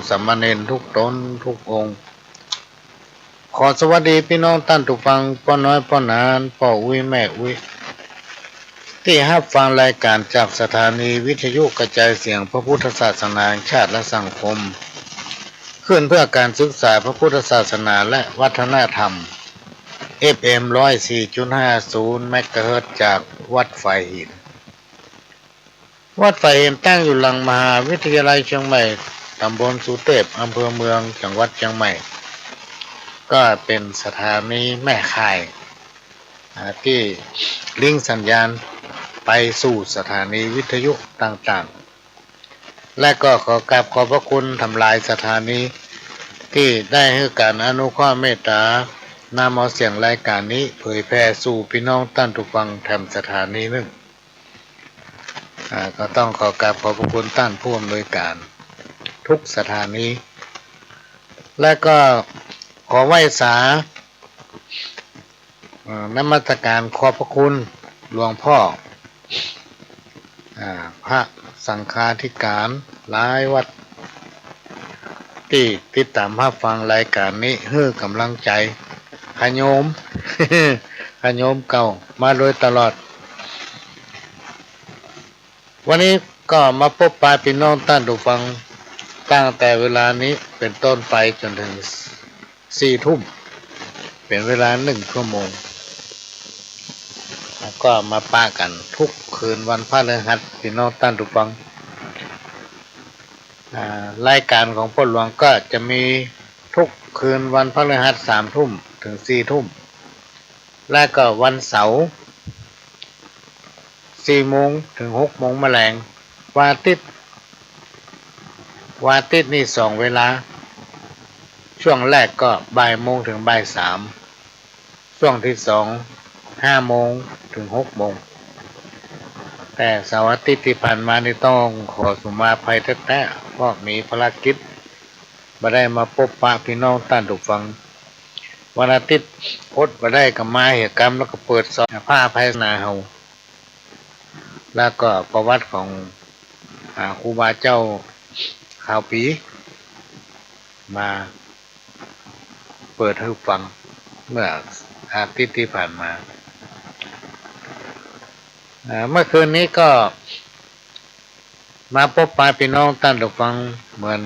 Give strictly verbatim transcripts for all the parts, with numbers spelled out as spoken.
สามเณรทุกต๋นทุกองค์ ขอสวัสดีปี้น้องต้านผู้ฟัง ป้อน้อยป้อหนาน ป้ออุ๊ยแม่อุ๊ย ตี้ฮับฟังรายก๋านจากสถานีวิทยุกระจายเสียงพระพุทธศาสนาแห่งชาติและสังคม ขึ้นเพื่อการศึกษาพระพุทธศาสนาและวัฒนธรรม เอฟเอ็ม ร้อยสี่จุดห้าศูนย์ เมกะเฮิรตซ์ จากวัดฝายหิน วัดฝายหินตั้งอยู่หลังมหาวิทยาลัยเชียงใหม่ ตำบลสุเตพ อำเภอเมือง จังหวัดเชียงใหม่ ก็เป๋นสถานีแม่ข่าย อ่า ตี้ลิงก์สัญญาณไปสู่สถานีวิทยุต่างๆ และก็ขอกราบขอบพระคุณตำหลายสถานี ตี้ได้หื้อก๋านอนุเคราะห์เมตตา นำเอาเสียงรายก๋านนี้เผยแผ่สู่ปี้น้องต้านผู้ฟังแถมสถานีนึ่ง อ่า ก็ต้องขอกราบขอบพระคุณต้านผู้อำนวยก๋านทุกสถานี และก็ขอไหว้สา เอ่อ นมัสก๋านขอบพระคุณหลวงพ่อ อ่า พระสังฆาธิก๋านหลายวัด ตี้ติดต๋ามฮับฟังรายก๋านนี้ หื้อก๋ำลังใจ๋ คะโยม คะโยมเก่ามาโดยตลอด วันนี้ก็มาปบปะปี้น้องต้านผู้ฟัง ตั้งแต่เวลานี้เป๋นต้นไปจ๋นเถิงสี่ทุ่ม เป๋นเวลานึ่งชั่วโมง แล้วก็มาปะกั๋นทุกคืนวันพฤหัส ปี้น้องต้านผู้ฟัง อ่า รายก๋านของป้อหลวงก็จะมีทุกคืนวันพฤหัสสามทุ่มเถิงสี่ทุ่ม และก็วันเสาร์สี่โมงเถิงหกโมงมะแลง วันอาทิตย์ วันอาทิตย์นี่สองเวลา ช่วงแรกก็บ่ายโมงเถิงบ่ายสาม ช่วงตี้สองห้าโมงเถิงหกโมง แต่เสาร์อาทิตย์ตี้ผ่านมานี่ต้องขอสุมาอภัยแต๊ๆ เพราะมีภารกิจ บ่ได้มาปบปะปี้น้องต้านผู้ฟัง วันอาทิตย์อดบ่ได้ก็มาเหียกำ แล้วก็เปิดสอนผ้าไพรศาสนาเฮา แล้วก็ประวัติของ อ่า ครูบาเจ้าขาวปี๋ มาเปิดหื้อฟังเมื่ออาทิตย์ตี้ผ่านมา อ่า เมื่อคืนนี้ก็มาปบปะปี้น้องต้านผู้ฟังเหมือน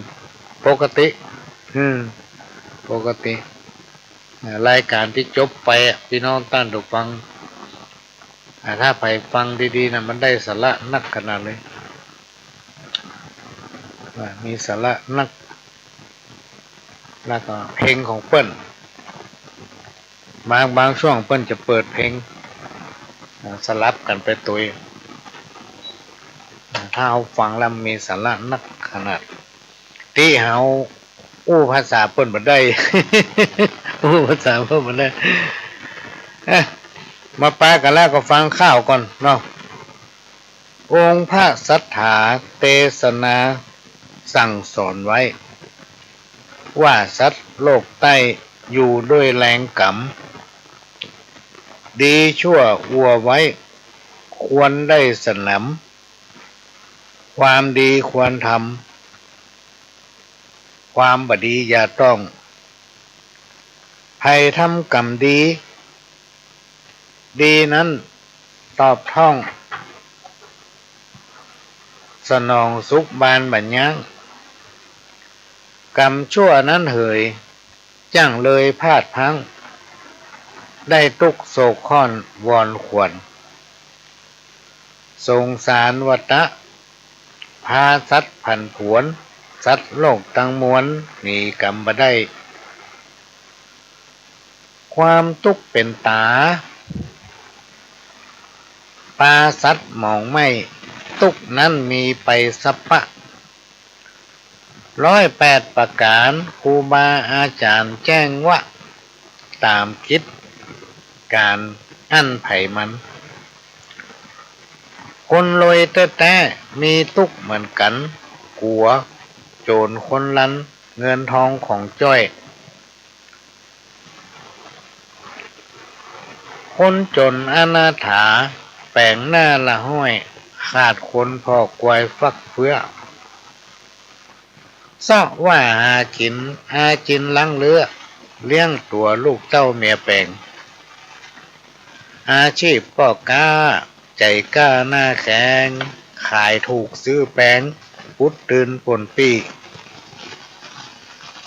ปกติ อืม ปกติ อ่า รายก๋านตี้จบไปอะ ปี้น้องต้านผู้ฟัง อ่า ถ้าใผฟังดีๆ นะ มันได้สาระนักขนาดเลย อ่า มีสาระนัก แล้วก็เพลงของเปิ้น บาง บางช่วงเปิ้นจะเปิดเพลง อ่า สลับกั๋นไปตวย อ่า ถ้าเฮาฟังแล้วมีสาระนักขนาด ตี้เฮาอู้ภาษาเปิ้นบ่ได้ อู้ภาษาเปิ้นบ่ได้ อ่ะ มาปะกั๋นแล้วก็ฟังข่าวก่อนเนาะ องค์พระสัตถาเตสนาสั่งสอนไว้ ว่าสัตว์โลกใต้อยู่ด้วยแรงกรรม ดีชั่วอัวไว้ ควรได้สนำ ความดีควรทำ ความบ่ดีอย่าต้อง ใผทำกรรมดี ดีนั้นตอบท่อง สนองสุขบานบ่ยั้ง กรรมชั่วนั้นเหย จั่งเลยพลาดพลั้ง ได้ตุ๊กข์โศกข้อนวอนขวน สงสารวัตตะ พาสัตว์ผันผวน สัตว์โลกตังมวลหนีกรรมบ่ได้ ความตุ๊กข์เป๋นต๋า ปาสัตว์หมองไหม้ ตุ๊กข์นั้นมีไปสัพพะ ร้อยแปดประก๋าน ครูบาอาจ๋ารย์แจ้งว่า ต๋ามกิจก๋านอั้นไผมัน คนรวยแต๊ๆ มีตุ๊กข์เหมือนกั๋น กั๋วโจ๋รคนลัน เงินทองของจ้อย คนจ๋นอนาถา แป๋งหน้าละห้อย ขาดคนผ่อกวายฟักเฟื้อ เซาะว่าหากิ๋น หากิ๋นหลังเฮือ เลี้ยงตั๋วลูกเต้าเมียแป๋ง อาชีพป้อก๊า ใจ๋กล้าหน้าแข็ง ขายถูกซื้อแปง ปุดตื่นป้นปี้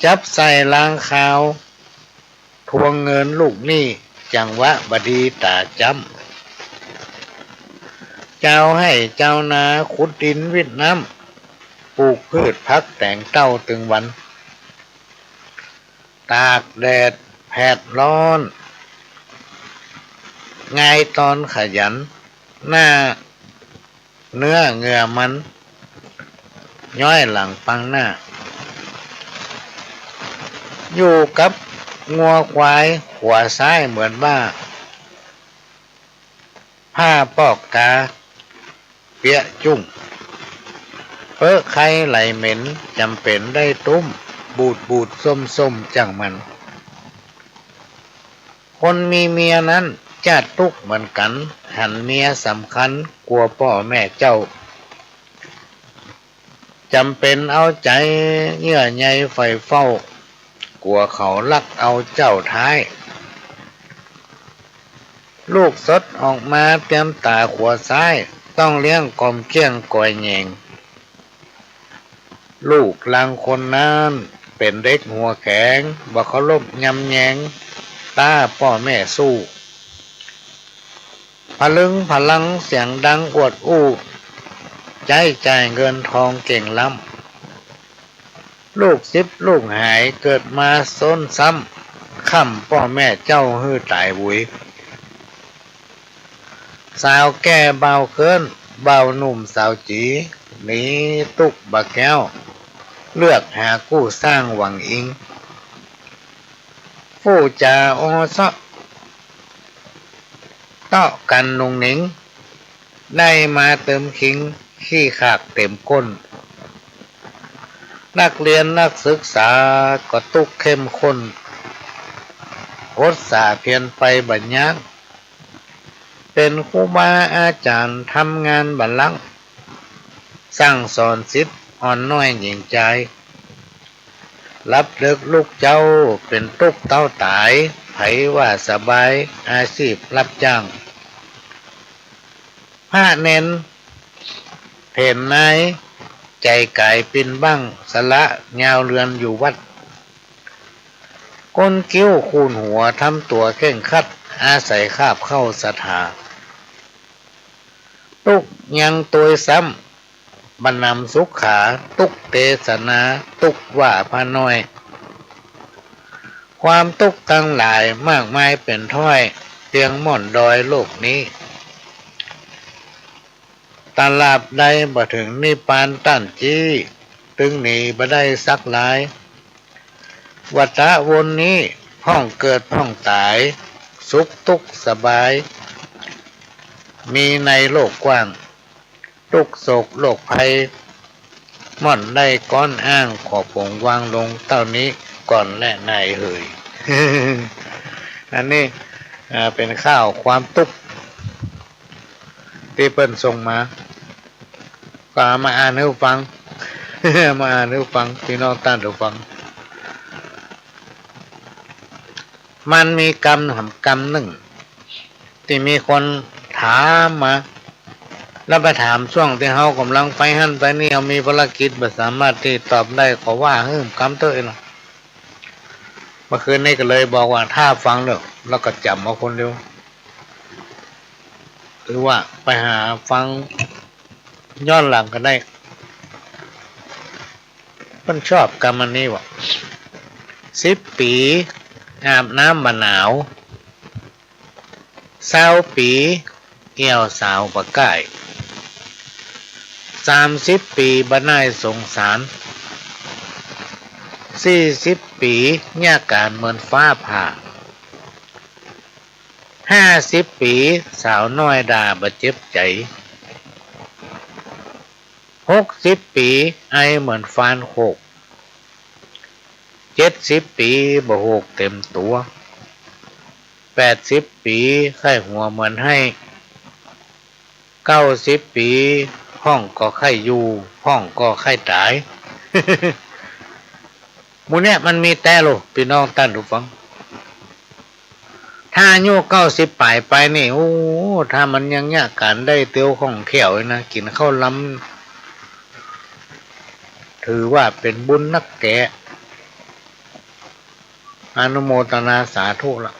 จับใส่ลางข่าว ทวงเงินลูกหนี้ จังหวะบ่ดีต๋าจ๊ำ จาวไฮ่จาวนา ขุดดินวิทย์น้ำ ปลูกพืชผักแต๋งเต้าตึงวัน ตากแดดแผดฮ้อน งายตอนขยัน หน้าเนื้อเหงื่อมัน ย้อยหลังปังหน้า อยู่กับงัวควายขัวซ้ายเหมือนบ้า ผ้าปอกกาเปียะจุ้ง เปอะไคไหลเหม็น จำเป๋นได้ตุ้ม บูดๆ ส้มๆ จั่งมัน คนมีเมียนั้น จ้าดตุ๊กข์เหมือนกั๋น หันเมียสำคัญ กั๋วป้อแม่เจ้า จ๋ำเป๋นเอาใจ๋ เยื่อใยใฝ่เฝ้า กั๋วเขาลักเอาเจ้าท้าย ลูกสดออกมาเตียมต๋าขัวซ้าย ต้องเลี้ยงกอมเกี้ยงกอยแหยง ลูกลางคนนั้น เป๋นเด็กหัวแข็ง บ่เคารพยำแยง ต้าป้อแม่สู้ ผะลึงผะลังเสียงดังอวดอู้ ใจ๊จ่ายเงินทองเก่งล้ำ ลูกสิบลูกหายเกิดมาซ้นซ้ำ ค้ำป้อแม่เจ้าหื้อต๋ายหุย สาวแก่บ่าวเคิ้น บ่าวหนุ่มสาวจี๋ หนีตุ๊กข์บ่าแก้ว เลือกหากู้สร้างหวังอิง ฟู่จ๋าออเซาะ เตาะกั๋นหนุ่งหนิง ได้มาเติมคิง ขี้ขากเต๋มก้น นักเฮียนนักศึกษา ก็ตุ๊กข์เข้มข้น อดสาเพียรไปบ่ยั้ง เป๋นครูบาอาจ๋ารย์ ทำงานบ่ลัง สั่งสอนศิษย์อ่อนน้อยหญิงจาย หลับเดิ็กลุกเจ๊า เป๋นตุ๊กข์เต้าต๋าย ใผว่าสบาย อาชีพรับจ้าง พระเณรเถรนาย ใจ๋ก๋ายปิ๊นบั้ง สละยาวเฮือนอยู่วัด โกนคิ้วคูนหัว ทำตั๋วเคร่งครัด อาศัยคาบเข้าศรัทธา ตุ๊กข์ยังตวยซ้ำ บ่หนำสุขา ตุ๊กข์เตสนา ตุ๊กข์ว่าพระน้อย ความตุ๊กข์ตังหลาย มากมายเป๋นถ้อย เตียงม่อนดอยโลกนี้ ตราบใดบ่เถิงนิพพานต้านจี้ ตึงหนีบ่ได้สักราย วัฏฏะวนนี้ พ่องเกิดพ่องต๋าย สุขตุ๊กข์สบาย มีในโลกกว้าง ตุ๊กข์โศกโรคภัย ม่อนได้ก้อนอ้าง ขอป๋งวางลงเต้านี้ก่อนแลนายเหย อันนี้ อ่า เป๋นข่าวความตุ๊กข์ ตี้เปิ้นส่งมา ก็เอามาอ่านหื้อฟัง มาอ่านหื้อฟัง ปี้น้องต้านผู้ฟัง มันมีกำถามกำนึ่ง ตี้มีคนถามมา แล้วไปถามช่วงตี้เฮาก่ำลังไปหั้นไปนี่ เฮามีภารกิจบ่สามารถตี้ตอบได้ ขอว่าหื้อกำเต๊อะเนาะ เมื่อคืนนี้ก็เลยบอกว่าถ้าฟังแล้ว แล้วก็จ๋ำเอาคนเดียว หรือว่าไปหาฟังย้อนหลังก็ได้ เปิ้นชอบกำอันนี้ว่ะ สิบปี๋อาบน้ำบ่หนาว ซาวปี๋เอี่ยวสาวบ่ก้าย สามสิบปี๋บ่น่ายสงสาร สี่สิบปี๋เยียะก๋านเหมือนฟ้าผ่า ห้าสิบปี๋สาวน้อยด่าบ่เจ็บใจ๋ หกสิบปี๋ไอเหมือนฟานโขก เจ็ดสิบปี๋บ่โหกเต๋มตั๋ว แปดสิบปี๋ใค่หัวเหมือนไห้ เก้าสิบปี๋ฮ้องก็ใค่อยู่ ฮ้องก็ใค่ต๋าย มู่เนี้ยมันมีแต๊โล ปี้น้องต้านผู้ฟัง ถ้าอายุเก้าสิบป๋ายไปนี่ โอ้ ถ้ามันยังเยียะก๋านได้เตียวคล่องแคล่วนะ กิ๋นข้าวลำ ถือว่าเป๋นบุญนักแก๋ อนุโมตนาสาธุละ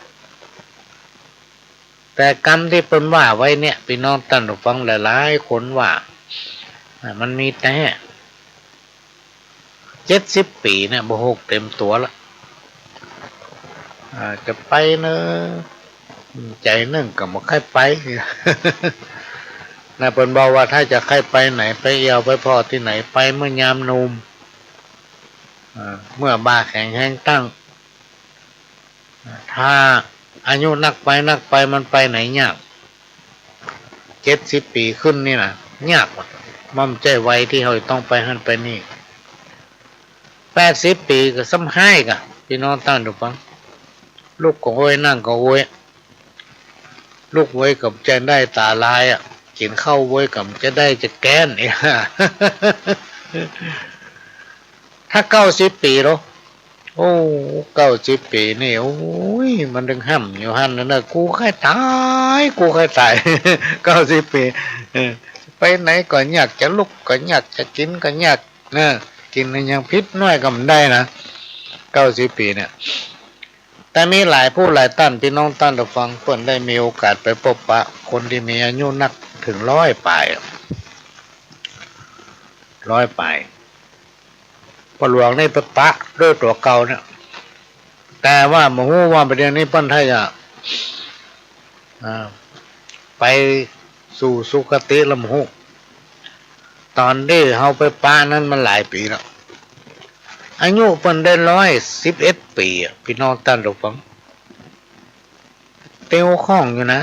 แต่กำตี้เปิ้นว่าไว้เนี่ย ปี้น้องต้านผู้ฟังหลายๆ คนว่า อ่า มันมีแต๊ เจ็ดสิบปี๋เนี่ย บ่ฮู้เต็มตั๋วละ อ่า จะไปเนอะ ใจ๋นึ่งก็บ่ใค่ไป นะ เปิ้นบอกว่าถ้าจะใค่ไปไหน ไปเอี่ยว ไปผ่อตี้ไหน ไปเมื่อยามหนุ่ม อ่า เมื่อบ่าแข็งแฮงตั้ง ถ้าอายุนักไปนักไป มันไปไหนยาก เจ็ดสิบปี๋ขึ้นนี่นะ ยากว่ะ มันบ่ใจ้วัยตี้เฮาจะต้องไปหั้นไปนี่ แปดสิบปี๋ก็ซ้ำฮ้ายก่ะ ปี้น้องต้านผู้ฟัง ลุกก็โอย นั่งก็โอย ลุกโวยก็บ่ใจ้ได้ต๋าลายอะ กิ๋นข้าวโวยก็บ่ใจ้ได้จะแก้นเนี่ย ถ้าเก้าสิบปี๋เนาะ โอ้ เก้าสิบปี๋นี่ โอ้ย มันตึงห่ำอยู่หั้นนะเนอะ กูใค่ต๋าย กูใค่ต๋าย เก้าสิบปี๋ เออ ไปไหนก็ยาก จะลุกก็ยาก จะกิ๋นก็ยาก เออ กิ๋นยังผิดหน้อยก็บ่ได้นะ เก้าสิบปี๋เนี่ย แต่มีหลายผู้หลายต้าน ปี้น้องต้านผู้ฟัง เปิ้นได้มีโอกาสไปปบปะคนตี้มีอายุนักเถิงร้อยป๋าย ร้อยป๋าย ป้อหลวงนี่ไปปะด้วยตั๋วเก่าเนี่ย แต่ว่าบ่ฮู้ว่าบ่าเดี่ยวนี้เปิ้นถ้าจะ อ่า ไปสู่สุคติแล้วบ่ฮู้ ต๋อนตี้เฮาไปปะนั้นมันหลายปี๋แล้ว อายุเปิ้นได้ร้อยสิบเอ็ดปี๋อะ ปี้น้องต้านผู้ฟัง เตียวคล่องอยู่นะ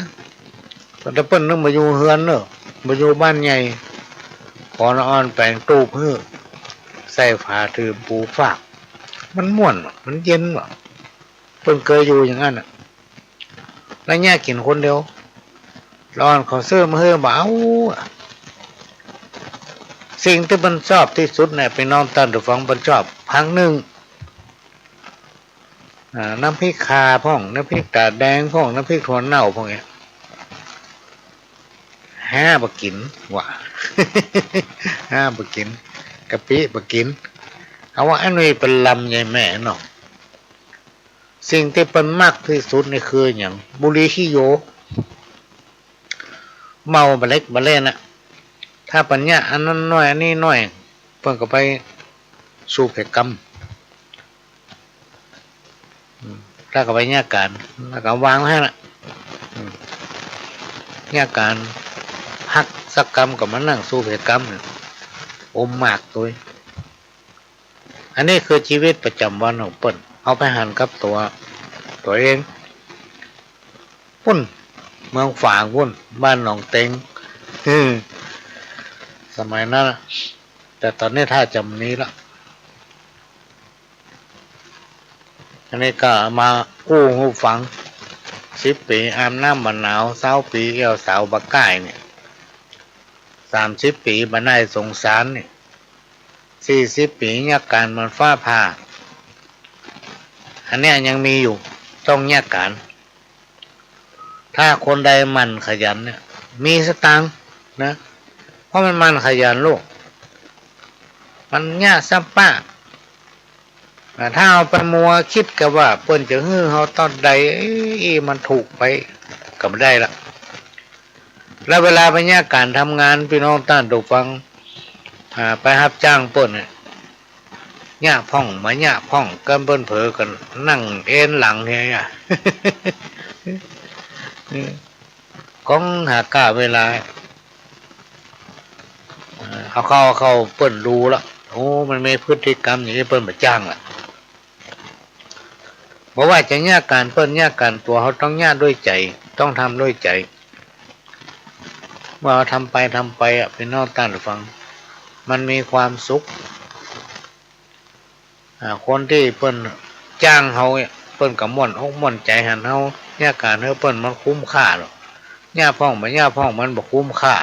แต่เปิ้นนึ่งบ่อยู่เฮือนเนอะ บ่อยู่บ้านใหญ่ ขอละอ่อนแป๋งตู้พื้น ใส่ผ้าถืมปูฟาก มันม่วนว่ะ มันเย็นว่ะ เปิ้นเกยอยู่อย่างนั้นน่ะ แล้วเยียะกิ๋นคนเดียว ละอ่อนเขาซื้อมาหื้อบ่เอาอะ สิ่งตี้เปิ้นชอบตี้สุดเนี่ย ปี้น้องต้านผู้ฟัง เปิ้นชอบ ผักนึ่ง อ่า น้ำพริกข่าพ่อง น้ำพริกต๋าแดงพ่อง น้ำพริกถั่วเน่าพ่องเนี่ย ฮ้าบ่กิ๋นว่ะ ฮ้าบ่กิ๋น กะปิบ่กิ๋น เอาว่าอันนี้เปิ้นลำใหญ่แม่เนาะ สิ่งตี้เปิ้นมักตี้สุดนี่คือหยัง บุหรี่ขี้โย เมาบ่าเล็กบ่าแล่นน่ะ ถ้าเปิ้นเยียะอันนั้นหน้อย อันนี้หน้อย เปิ้นก็ไปสูบแผลกำ อืม แล้วก็ไปเยียะก๋าน แล้วก็วางไว้หั้นน่ะ อืม เยียะก๋าน พักสักกำก็มานั่งสูบแผลกำเนี่ย อมหมากตวย อันนี้คือจีวิตประจ๋ำวันของเปิ้น เอาไปหันกับตั๋ว ตั๋วเอง ปุ้น เมืองฝางปุ้น บ้านหนองเต็ง สมัยนั้นน่ะ แต่ต๋อนนี้ถ้าจะบ่มีละ อันนี้ก็มาอู้หื้อฟัง สิบปี๋อาบน้ำบ่าหนาว ซาวปี๋เอี่ยวสาวบ่าก้ายเนี่ย สามสิบปี๋บ่าได้สงสารเนี่ย สี่สิบปี๋เยียะก๋านเหมือนฟ้าผ่า อันเนี้ยยังมีอยู่ ต้องเยียะก๋าน ถ้าคนใดหมั่นขยันเนี่ย มีสตางค์นะ เพราะมันหมั่นขยันลูก มันเยียะซ้ำป๊ะ อ่า ถ้าเฮาไปมัวกึ๊ดกั๋นว่าเปิ้นจะหื้อเฮาต๋อนใด เอ๊ะ มันถูกไป ก็บ่ได้ละ แล้วเวลาไปเยียะก๋านทำงาน ปี้น้องต้านผู้ฟัง อ่า ไปฮับจ้างเปิ้นเนี่ย เยียะพ่องบ่าเยียะพ่อง กำเปิ้นเผลอก็นั่งเอนหลังเฮีย ก้องหาก้าเวลา เอ่อ เอาเข้า เอาเข้าเปิ้นฮู้ละ โอ้ มันมีพฤติกรรมอย่างนี้ เปิ้นบ่จ้างละ บ่ว่าจะเยียะก๋านเปิ้นเยียะก๋านตั๋ว เฮาต้องเยียะด้วยใจ๋ ต้องทำด้วยใจ๋ เมื่อเฮาทำไป ทำไปอะ ปี้น้องต้านผู้ฟัง มันมีความสุข อ่า คนตี้เปิ้นจ้างเฮาเนี่ย เปิ้นก็ม่วนอกม่วนใจ๋ หันเฮาเยียะก๋านหื้อเปิ้นมันคุ้มค่าเนาะ เยียะพ่องบ่าเยียะพ่องมันบ่คุ้มค่า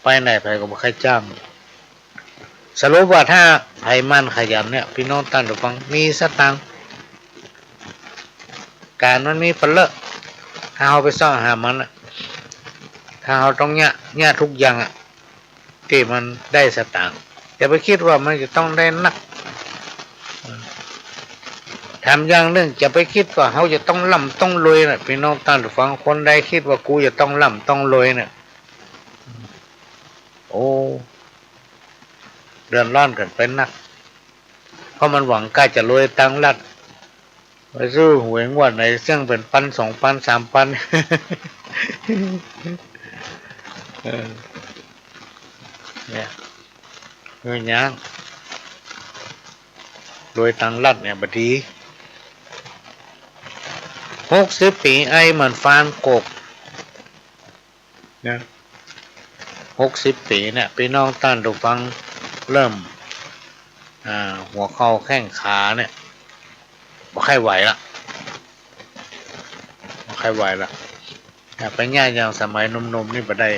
ไปไหนใผก็บ่ใค่จ้าง สรุปว่าถ้าใผหมั่นขยันเนี่ย ปี้น้องต้านผู้ฟัง มีสตางค์ ก๋านมันมีปะเลอะ ถ้าเฮาไปเซาะหามันน่ะ ถ้าเฮาต้องเยียะ เยียะกู้อย่างอะ ตี้มันได้สตางค์ อย่าไปกึ๊ดว่ามันจะต้องได้นัก แถมอย่างนึ่ง อย่าไปกึ๊ดว่าเฮาจะต้องร่ำต้องรวยน่ะ ปี้น้องต้านผู้ฟัง คนใดกึ๊ดว่ากูจะต้องร่ำต้องรวยน่ะ โอ้ เดือดร้อนกั๋นไปนัก เพราะมันหวังก้าจะรวยตางรัฐ ไปซื้อหวยงวดไหนเสี้ยงเป๋นปัน สองปัน สามปัน เออ เนี่ย เออ ยัง รวยตางรัฐเนี่ย บ่ดี หกสิบปี๋ไอเหมือนฟานกก นะ หกสิบปี๋เนี่ย ปี้น้องต้านผู้ฟัง เริ่ม อ่า หัวเข่าแข้งขาเนี่ย บ่ใค่ไหวละ บ่ใค่ไหวละ อย่าไปเยียะอย่างสมัยหนุ่มๆ นี่บ่ได้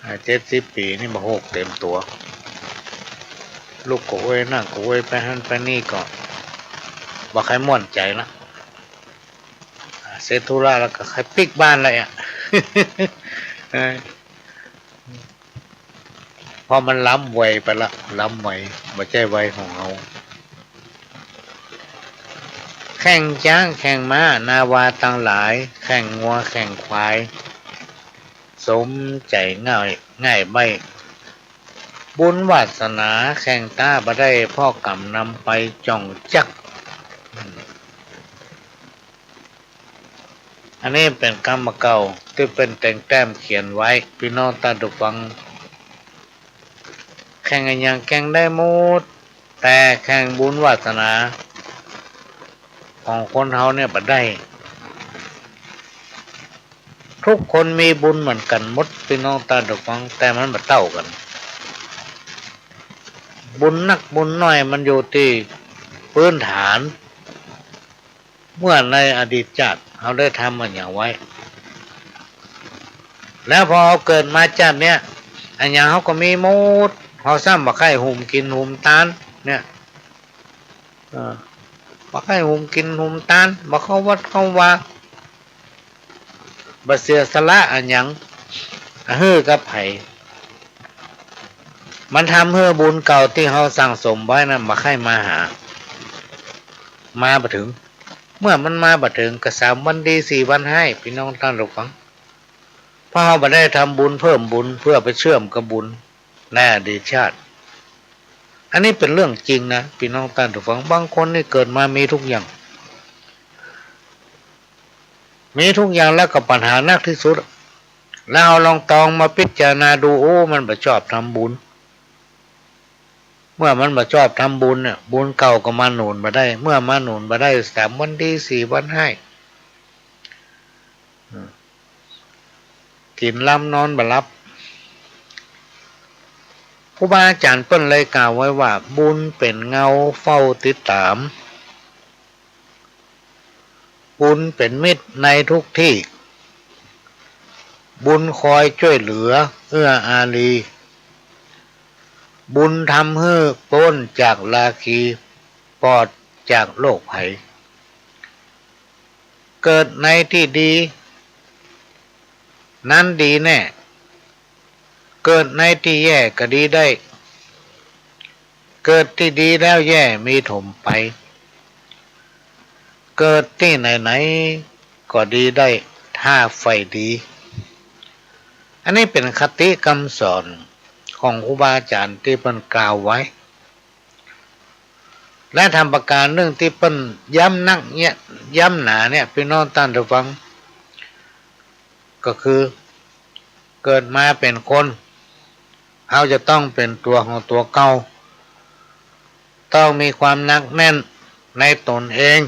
อ่า เจ็ดสิบปี๋นี่บ่โฮกเต็มตั๋ว ลุกก็อ้วย นั่งก็อ้วย ไปหั้นไปนี่ก็บ่ใค่ม่วนใจ๋ละ อ่า เสร็จธุระแล้วก็ใค่ปิ๊กบ้านเลยอะ เออ เพราะมันล้ำวัยไปละ ล้ำวัย บ่ใจ้วัยของเฮา แข้งจ๊างแข้งม้า นาวาตังหลาย แข้งงัวแข้งควาย สมใจ๋ง่าย ง่ายใบ้ บุญวาสนาแข้งต้าบ่ได้ เพราะกรรมนำไปจ่องจัก อืม อันนี้เป๋นกำบ่าเก่า ตี้เปิ้นแต่งแต้มเขียนไว้ ปี้น้องต้านผู้ฟัง แข้งอะหยังแข้งได้หมด แต่แข้งบุญวาสนาของคนเฮาเนี่ยบ่ได้ กู้คนมีบุญเหมือนกั๋นหมด ปี้น้องต้านผู้ฟัง แต่มันบ่เต้ากั๋น บุญนักบุญน้อยมันอยู่ตี้ปื๊นฐาน เมื่อในอดีตจาติเฮาได้ทำอะหยังไว้ แล้วพอเฮาเกิดมาจาติเนี้ย อะหยังเฮาก็มีหมด เฮาซ้ำบ่ใค่หุมกิ๋นหุมตานเนี่ย เออ บ่ใค่หุมกิ๋นหุมตาน บ่เข้าวัดเข้าวา บ่เสียสละอะหยัง หื้อกับใผ มันทำหื้อบุญเก่าตี้เฮาสั่งสมไว้นั้นบ่ใค่มาหา มาบ่เถิง เมื่อมันมาบ่เถิงก็สามวันดีสี่วันฮ้าย ปี้น้องต้านผู้ฟัง เพราะเฮาบ่ได้ทำบุญเพิ่มบุญเพื่อไปเชื่อมกับบุญในอดีตชาติ อันนี้เป๋นเรื่องจริงนะ ปี้น้องต้านผู้ฟัง บางคนนี่เกิดมามีกู้อย่าง มีกู้อย่างแล้วก็ปัญหานักตี้สุด แล้วเฮาลองตองมาพิจารณาดู โอ้ มันบ่ชอบทำบุญ เมื่อมันบ่ชอบทำบุญเนี่ย บุญเก่าก็มาหนุนบ่ได้ เมื่อมาหนุนบ่ได้ สามวันดีสี่วันฮ้าย อืม กิ๋นลำนอนบ่หลับ ครูบาอาจ๋ารย์เปิ้นเลยกล่าวไว้ว่า บุญเป๋นเงาเฝ้าติดต๋าม บุญเป๋นมิตรในทุกตี้ บุญคอยจ้วยเหลือเอื้ออารี บุญทำหื้อป๊นจากราคี ปลอดจากโรคภัย เกิดในตี้ดี นั้นดีแน่ เกิดในตี้แย่ก็ดีได้ เกิดตี้ดีแล้วแย่มีถมไป เกิดตี้ไหนๆ ก็ดีได้ ถ้าใฝ่ดี อันนี้เป๋นคติกำสอนของครูบาอาจ๋ารย์ตี้เปิ้นกล่าวไว้ และธรรมประการนึ่งตี้เปิ้นย้ำนักเนี่ย ย้ำหนาเนี่ย ปี้น้องต้านผู้ฟัง ก็คือ เกิดมาเป๋นคน เฮาจะต้องเป๋นตั๋วของตั๋วเก่า ต้องมีความหนักแน่นในต๋นเอง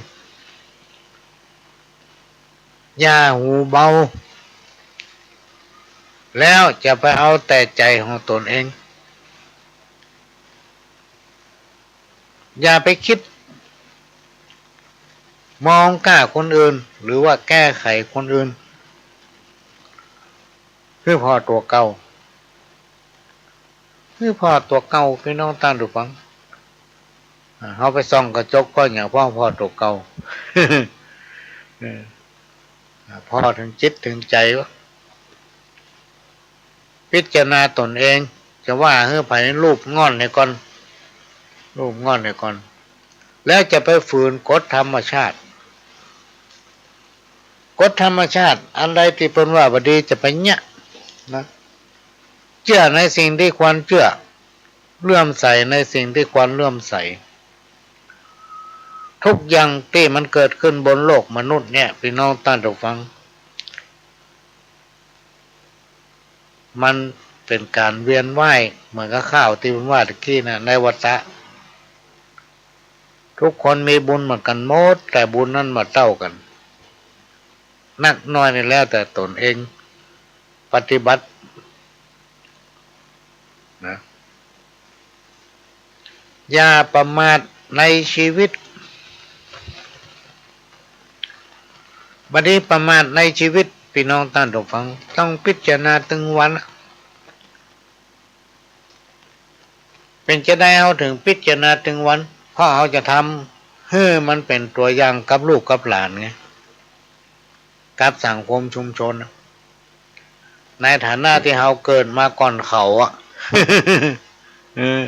อย่าหูเบา แล้วจะไปเอาแต่ใจ๋ของต๋นเอง อย่าไปกึ๊ดมองก้าคนอื่น หรือว่าแก้ไขคนอื่น หื้อผ่อตั๋วเก่า หื้อผ่อตั๋วเก่า ปี้น้องต้านผู้ฟัง อ่า เฮาไปส่องกระจกผ่อหยัง ผ่อ ผ่อตั๋วเก่า เออ อ่า ผ่อเถิงจิตเถิงใจ๋วะ พิจารณาต๋นเอง จะว่าหื้อใผ ลูบง่อนเหียก่อน ลูบง่อนเหียก่อน แล้วจะไปฝืนกฎธรรมชาติ กฎธรรมชาติ อันใดตี้เปิ้นว่าบ่ดีจะไปเยียะนะ เจื้อในสิ่งตี้ควรเจื้อ เลื่อมใสในสิ่งตี้ควรเลื่อมใส ทุกอย่างตี้มันเกิดขึ้นบนโลกมนุษย์เนี่ย ปี้น้องต้านผู้ฟัง มันเป๋นก๋านเวียนว่าย เหมือนกับข้าวตี้ผมว่าตะกี้นะ ในวัฏฏะ ทุกคนมีบุญเหมือนกั๋นหมด แต่บุญนั้นบ่เต้ากั๋น นักน้อยนี่แล้วแต่ต๋นเองปฏิบัตินะ อย่าประมาทในชีวิต บ่ดีประมาทในชีวิต ปี้น้องต้านผู้ฟัง ต้องพิจารณาตึงวัน เป๋นจะใดเฮาเถิงพิจารณาตึงวัน เพราะเฮาจะทำหื้อมันเป๋นตั๋วอย่างกับลูกกับหลานไง กับสังคมชุมชนน่ะ ในฐานะตี้เฮาเกิดมาก่อนเขาอะ เออ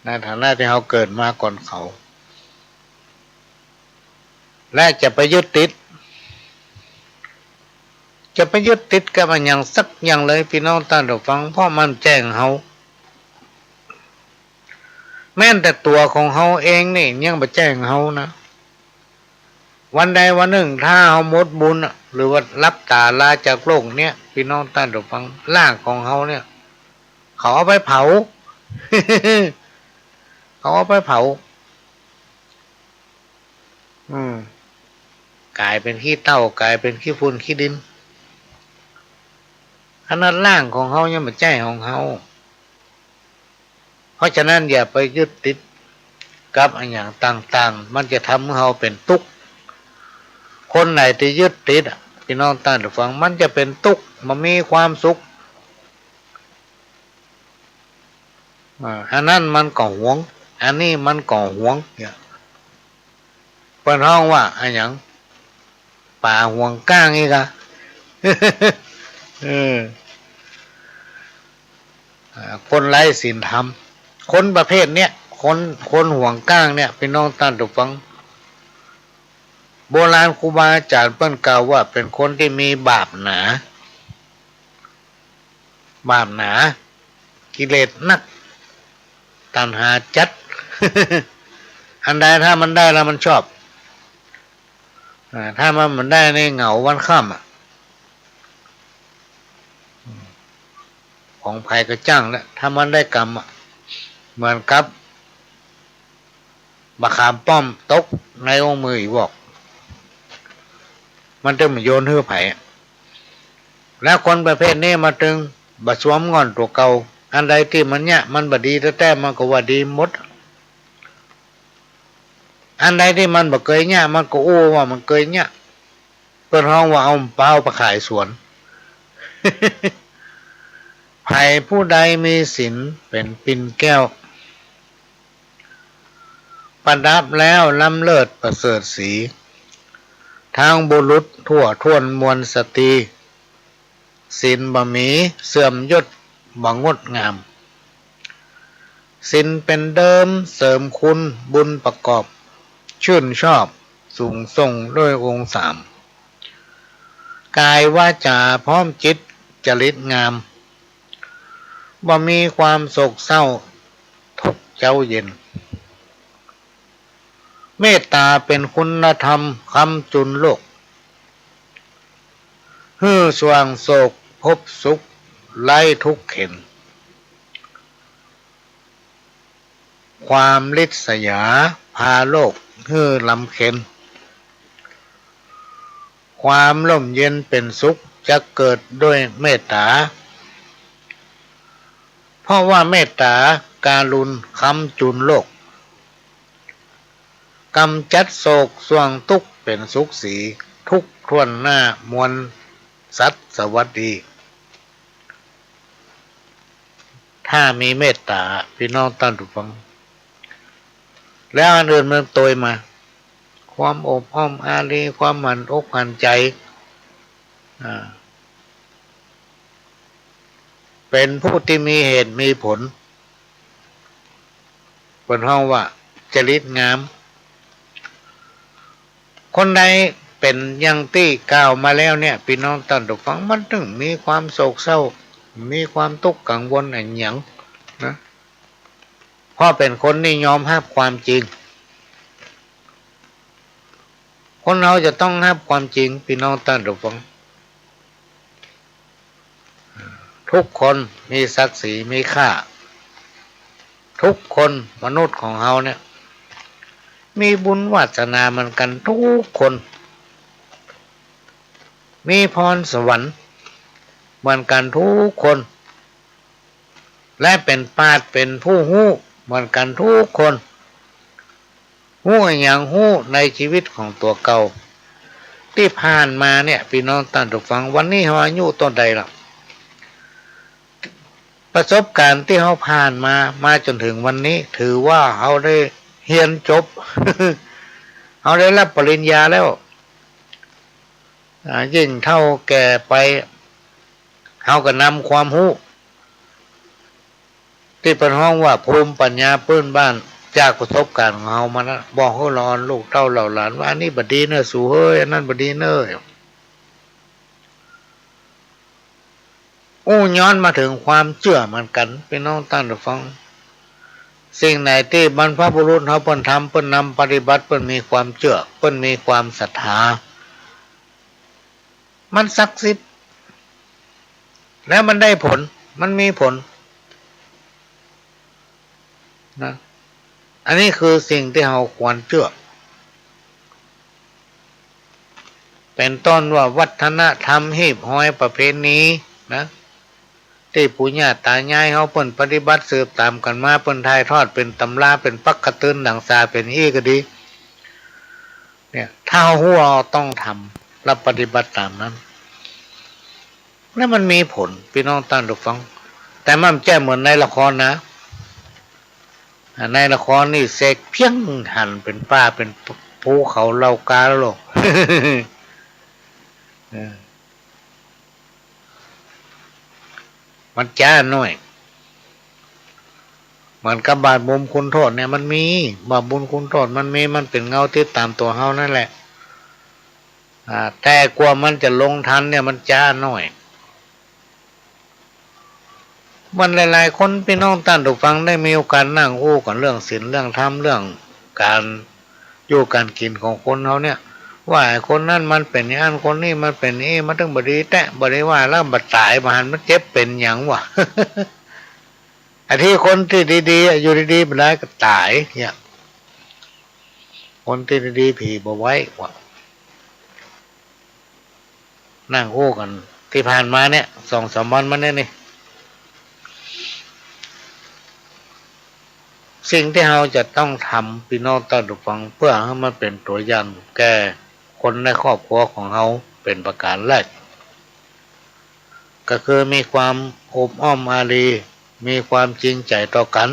ในฐานะตี้เฮาเกิดมาก่อนเขา และจะไปยึดติด จะไปยึดติดกับอะหยังสักอย่างเลย ปี้น้องต้านผู้ฟัง เพราะมันบ่ใจ้ของเฮา แม้แต่ตั๋วของเฮาเองนี่ยังบ่ใจ้ของเฮานะ วันใดวันนึ่งถ้าเฮาหมดบุญอะ หรือว่าหลับต๋าลาจากโลกเนี่ย ปี้น้องต้านผู้ฟัง ร่างของเฮาเนี่ย เขาเอาไปเผา เขาเอาไปเผา อืม ก๋ายเป๋นขี้เถ้า ก๋ายเป๋นขี้ฝุ่นขี้ดิน ขนาดร่างของเฮายังบ่ใจ้ของเฮา เพราะฉะนั้นอย่าไปยึดติดกับอะหยังต่างๆ มันจะทำหื้อเฮาเป๋นตุ๊กข์ คนไหนตี้ยึดติดอะ ปี้น้องต้านผู้ฟัง มันจะเป๋นตุ๊กข์ บ่มีความสุข อ่า อันนั้นมันก็หวง อันนี้มันก็หวง เนี่ย เปิ้นฮ้องว่าอะหยัง ป๋าหวงก้างอี้กา เออ อ่า คนไร้ศีลธรรม คนประเภทเนี้ย คน คนหวงก้างเนี่ย ปี้น้องต้านผู้ฟัง โบราณครูบาอาจ๋ารย์เปิ้นกล่าวว่าเป๋นคนตี้มีบาปหนา บาปหนา กิเลสนัก ตัณหาจัด อันใดถ้ามันได้แล้วมันชอบ อ่า ถ้ามันบ่ได้นี่เหงาวันค่ำอะ ของใผก็จ้างแหละ ถ้ามันได้กำอะ เหมือนกับ บ่าขามป้อมตกในโอ้งมืออีหวอก มันตึงบ่โยนหื้อใผอะ แล้วคนประเภทนี้มันตึงบ่สวมง่อนตั๋วเก่า อันใดตี้มันเยียะ มันบ่ดีแต๊ๆ มันก็ว่าดีหมด อันใดตี้มันบ่เกยเยียะ มันก็อู้ว่ามันเกยเยียะ เปิ้นฮ้องว่าเอามะพร้าวไปขายสวน ใผผู้ใดมีศีลเป๋นปิ่นแก้ว ประดับแล้วล้ำเลิศประเสริฐศรี ทั้งบุรุษทั่วถ้วนมวลสตรี ศีลบ่มีเสื่อมยศบ่งดงาม ศีลเป๋นเดิมเสริมคุณบุญประกอบ ชื่นชอบสูงส่งด้วยองค์สาม กายวาจ๋าพร้อมจิตจริตงาม บ่มีความโศกเศร้าทุกข์เย้าเย็น เมตต๋าเป๋นคุณธรรมค้ำจุนโลก หื้อสว่างโศกพบสุขไร้ทุกข์เข็ญ ความริษยาพาโลกหื้อรำเค็ญ ความร่มเย็นเป๋นสุขจะเกิดด้วยเมตต๋า เพราะว่าเมตต๋าการุณค้ำจุนโลก กำจัดโศกสว่างทุกข์เป๋นสุขสี ทุกข์ถ้วนหน้ามวลสัตว์สวัสดี ท ถ้ามีเมตต๋า ปี้น้องต้านผู้ฟัง แล้วอันอื่นมันตวยมา ความอบอ้อมอารี ความหันอกหันใจ๋ อ่า เป๋นผู้ตี้มีเหตุมีผล เปิ้นฮ้องว่าจริตงาม คนใดเป๋นอย่างตี้กล่าวมาแล้วเนี่ย ปี้น้องต้านผู้ฟัง มันตึงมีความโศกเศร้า มีความตุ๊กข์กังวลอะหยังนะ เพราะเป๋นคนตี้ยอมฮับความจริง คนเฮาจะต้องฮับความจริง ปี้น้องต้านผู้ฟัง ทุกคนมีศักดิ์ศรีมีค่า ทุกคน มนุษย์ของเฮาเนี่ย มีบุญวาสนาเหมือนกั๋นทุกคน มีพรสวรรค์เหมือนกั๋นทุกคน และเป๋นปราชญ์ เป๋นผู้ฮู้เหมือนกั๋นทุกคน ฮู้อะหยัง ฮู้ในชีวิตของตั๋วเก่า ตี้ผ่านมาเนี่ย ปี้น้องต้านผู้ฟัง วันนี้เฮาอายุเต้าใดละ ประสบก๋ารณ์ตี้เฮาผ่านมา มาจ๋นเถิงวันนี้ ถือว่าเฮาได้เฮียนจบ เฮาได้ฮับปริญญาแล้ว อ่า ยิ่งเฒ่าแก่ไป เฮาก็นำความฮู้ ตี้เปิ้นฮ้องว่าภูมิปัญญาปื้นบ้าน จากประสบก๋ารณ์ของเฮามานั้น บอกหื้อละอ่อนลูกเต้าเหล่าหลานว่า อันนี้บ่ดีเน่อสูเฮ้ย อันนั้นบ่ดีเน่อ อู้ย้อนมาเถิงความเจื้อเหมือนกั๋น ปี้น้องต้านผู้ฟัง สิ่งไหนตี้บรรพบุรุษเฮาเปิ้นทำ เปิ้นนำปฏิบัติ เปิ้นมีความเจื้อ เปิ้นมีความศรัทธา มันศักดิ์สิทธิ์ แล้วมันได้ผล มันมีผล นะ อันนี้คือสิ่งตี้เฮาควรเจื้อ เป๋นต้นว่าวัฒนธรรมฮีบฮอยประเพณีนะ ตี้ปู่ย่าต๋ายายเฮาเปิ้นปฏิบัติสืบต๋ามกั๋นมา เปิ้นถ่ายทอดเป๋นต๋ำรา เป๋นปักกะเตือนดั่งสา เป๋นอี้ก็ดี เนี่ย ถ้าเฮาฮู้ เฮาต้องทำ และปฏิบัติต๋ามนั้น แล้วมันมีผล ปี้น้องต้านผู้ฟัง แต่มันบ่ใจ้เหมือนในละครนะ อ่า ในละครนี่เสกเพี้ยงหันเป๋นป่าเป๋นภูเขาเหล่ากาแล้วโลก เออ มันจ๊าหน้อย เหมือนกับบาปบุญคุณโทษเนี่ยมันมี บาปบุญคุณโทษมันมี มันเป๋นเงาติดต๋ามตั๋วเฮานั่นแหละ อ่า แต่กว่ามันจะลงทันเนี่ยมันจ๊าหน้อย มันหลายๆ คน ปี้น้องต้านผู้ฟังได้มีโอกาสนั่งอู้กั๋นเรื่องศีล เรื่องธรรม เรื่องก๋านอยู่ก๋านกิ๋นของคนเฮาเนี่ย ว่าไอ้คนนั้นมันเป๋นอย่างนั้น คนนี้มันเป๋นอย่างอี้ มันตึงบ่ดีแต๊ บ่ดีว่าแล้ว บ่ต๋าย บ่หันมันเจ็บเป๋นหยังวะ ไอ้ตี้คนตี้ดีๆ อะ อยู่ดีๆ บ่ได้ก็ต๋ายเนี่ย คนตี้ดีๆ ผีบ่ไว้วะ นั่งอู้กั๋นตี้ผ่านมาเนี่ย สองสามวันมาเนี่ยนี่ สิ่งตี้เฮาจะต้องทำ ปี้น้องต้านผู้ฟัง เปื้อหื้อมันเป๋นตั๋วอย่างแก่คนในครอบครัวของเฮา เป๋นประก๋านแรก ก็คือมีความอบอ้อมอารี มีความจริงใจ๋ต่อกั๋น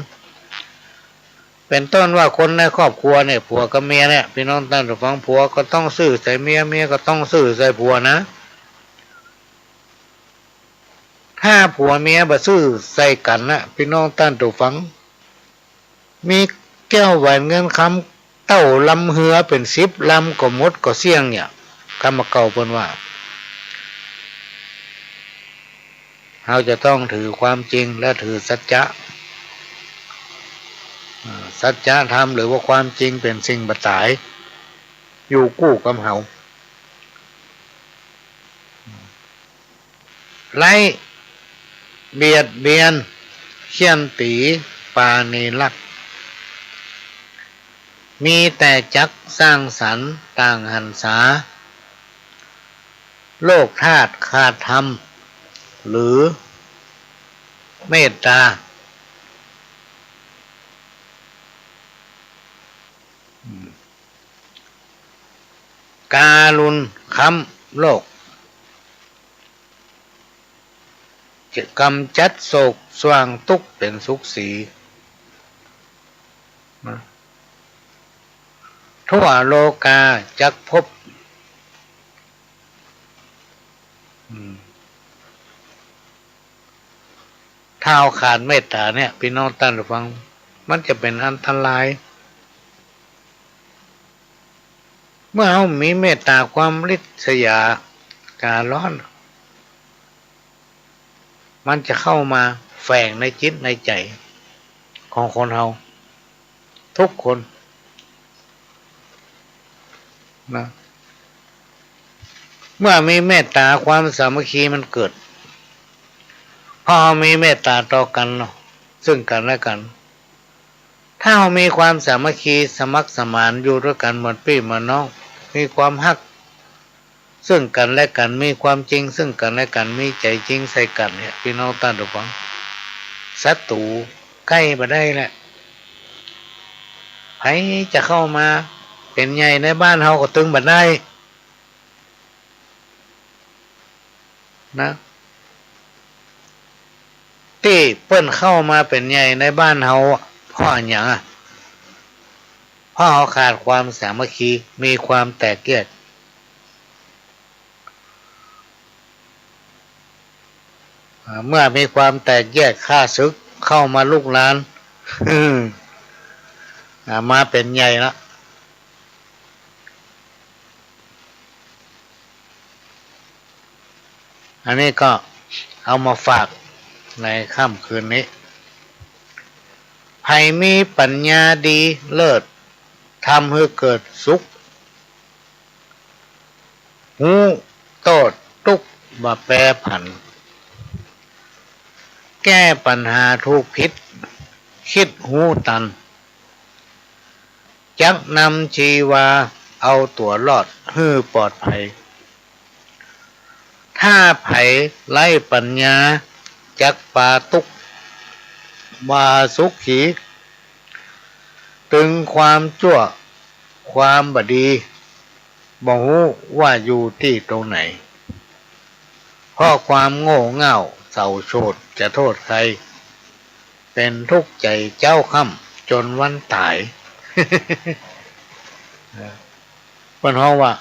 เป๋นต้นว่าคนในครอบครัวเนี่ย ผัวกับเมียเนี่ย ปี้น้องต้านผู้ฟัง ผัวก็ต้องซื่อใส่เมีย เมียก็ต้องซื่อใส่ผัวนะ ถ้าผัวเมียบ่ซื่อใส่กั๋นนะ ปี้น้องต้านผู้ฟัง มีแก้วแหวนเงินคำเต้าลำเฮือเป๋นสิบลำก็หมดก็เสี้ยงเนี่ย กำเก่าเปิ้นว่า เฮาจะต้องถือความจริงและถือสัจจะ อ่า สัจธรรมหรือว่าความจริงเป๋นสิ่งบ่ต๋าย อยู่กู้กับเฮา ไร้เบียดเบียน เฆี่ยนตี๋ ปราณีรัก มีแต่จักสร้างสรรค์ต่างหันษา โลกธาตุขาดธรรม หรือเมตตา อืม การุณค้ำโลก จะก๋ำจัดโศก สว่างตุ๊กข์เป๋นสุขสี นะ ทั่วโลกาจักพบ อืม ถ้าเฮาขาดเมตต๋าเนี่ย ปี้น้องต้านผู้ฟัง มันจะเป๋นอันตราย เมื่อเฮามีเมตต๋า ความริษยา ก๋าฮ้อน มันจะเข้ามาแฝงในจิตในใจ๋ของคนเฮาทุกคนนะ เมื่อมีเมตต๋า ความสามัคคีมันเกิด เพราะเฮามีเมตต๋าต่อกั๋นเนาะ ซึ่งกั๋นและกั๋น ถ้าเฮามีความสามัคคี สมัครสมาน อยู่ตวยกั๋นเหมือนปี้เหมือนน้อง มีความฮักซึ่งกั๋นและกั๋น มีความจริงซึ่งกั๋นและกั๋น มีใจ๋จริงใส่กั๋นเนี่ย ปี้น้องต้านผู้ฟัง ศัตรู๋ใก้บ่ได้แหละ ใผจะเข้ามาเป๋นใหญ่ในบ้านเฮาก็ตึงบ่ได้ นะ ตี้เปิ้นเข้ามาเป๋นใหญ่ในบ้านเฮาอะ เพราะอะหยังอะ เพราะเฮาขาดความสามัคคี มีความแตกแยก อ่า เมื่อมีความแตกแยก ข้าศึกเข้ามาลุกราน อ่า มาเป๋นใหญ่ละ อันนี้ก็เอามาฝากในค่ำคืนนี้ ใผมีปั๋ญญาดีเลิศ ทำหื้อเกิดสุข ฮู้โต้ษตุ๊กข์บ่แปรผัน แก้ปัญหาถูกผิด คิดฮู้ตัน จักนำจีวาเอาตั๋วรอดหื้อปลอดภัย ถ้าใผไร้ปัญญา จักปาตุ๊กข์บ่สุขี ตึงความจั่วความบ่ดี บ่ฮู้ว่าอยู่ตี้ตรงไหน เพราะความโง่เง่าเศร้าโศกจะโต้ษใคร เป๋นตุ๊กข์ใจ๋เจ๊าค่ำจ๋นวันต๋าย เปิ้นฮ้องว่า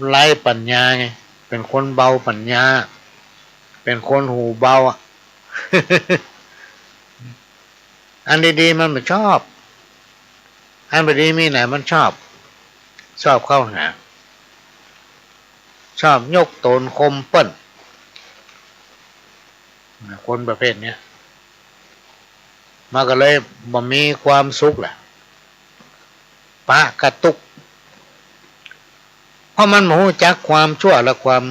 ไร้ปัญญาไง เป๋นคนเบาปัญญา เป๋นคนหูเบาอะ อันดีๆ มันบ่ชอบ อันบ่ดีมีไหนมันชอบ ชอบเข้าหา ชอบยกตนข่มเปิ้น คนประเภทเนี้ย มันก็เลยบ่มีความสุขแหละ ปะกะตุ๊กข์ เพราะมันบ่ฮู้จักความชั่วและความ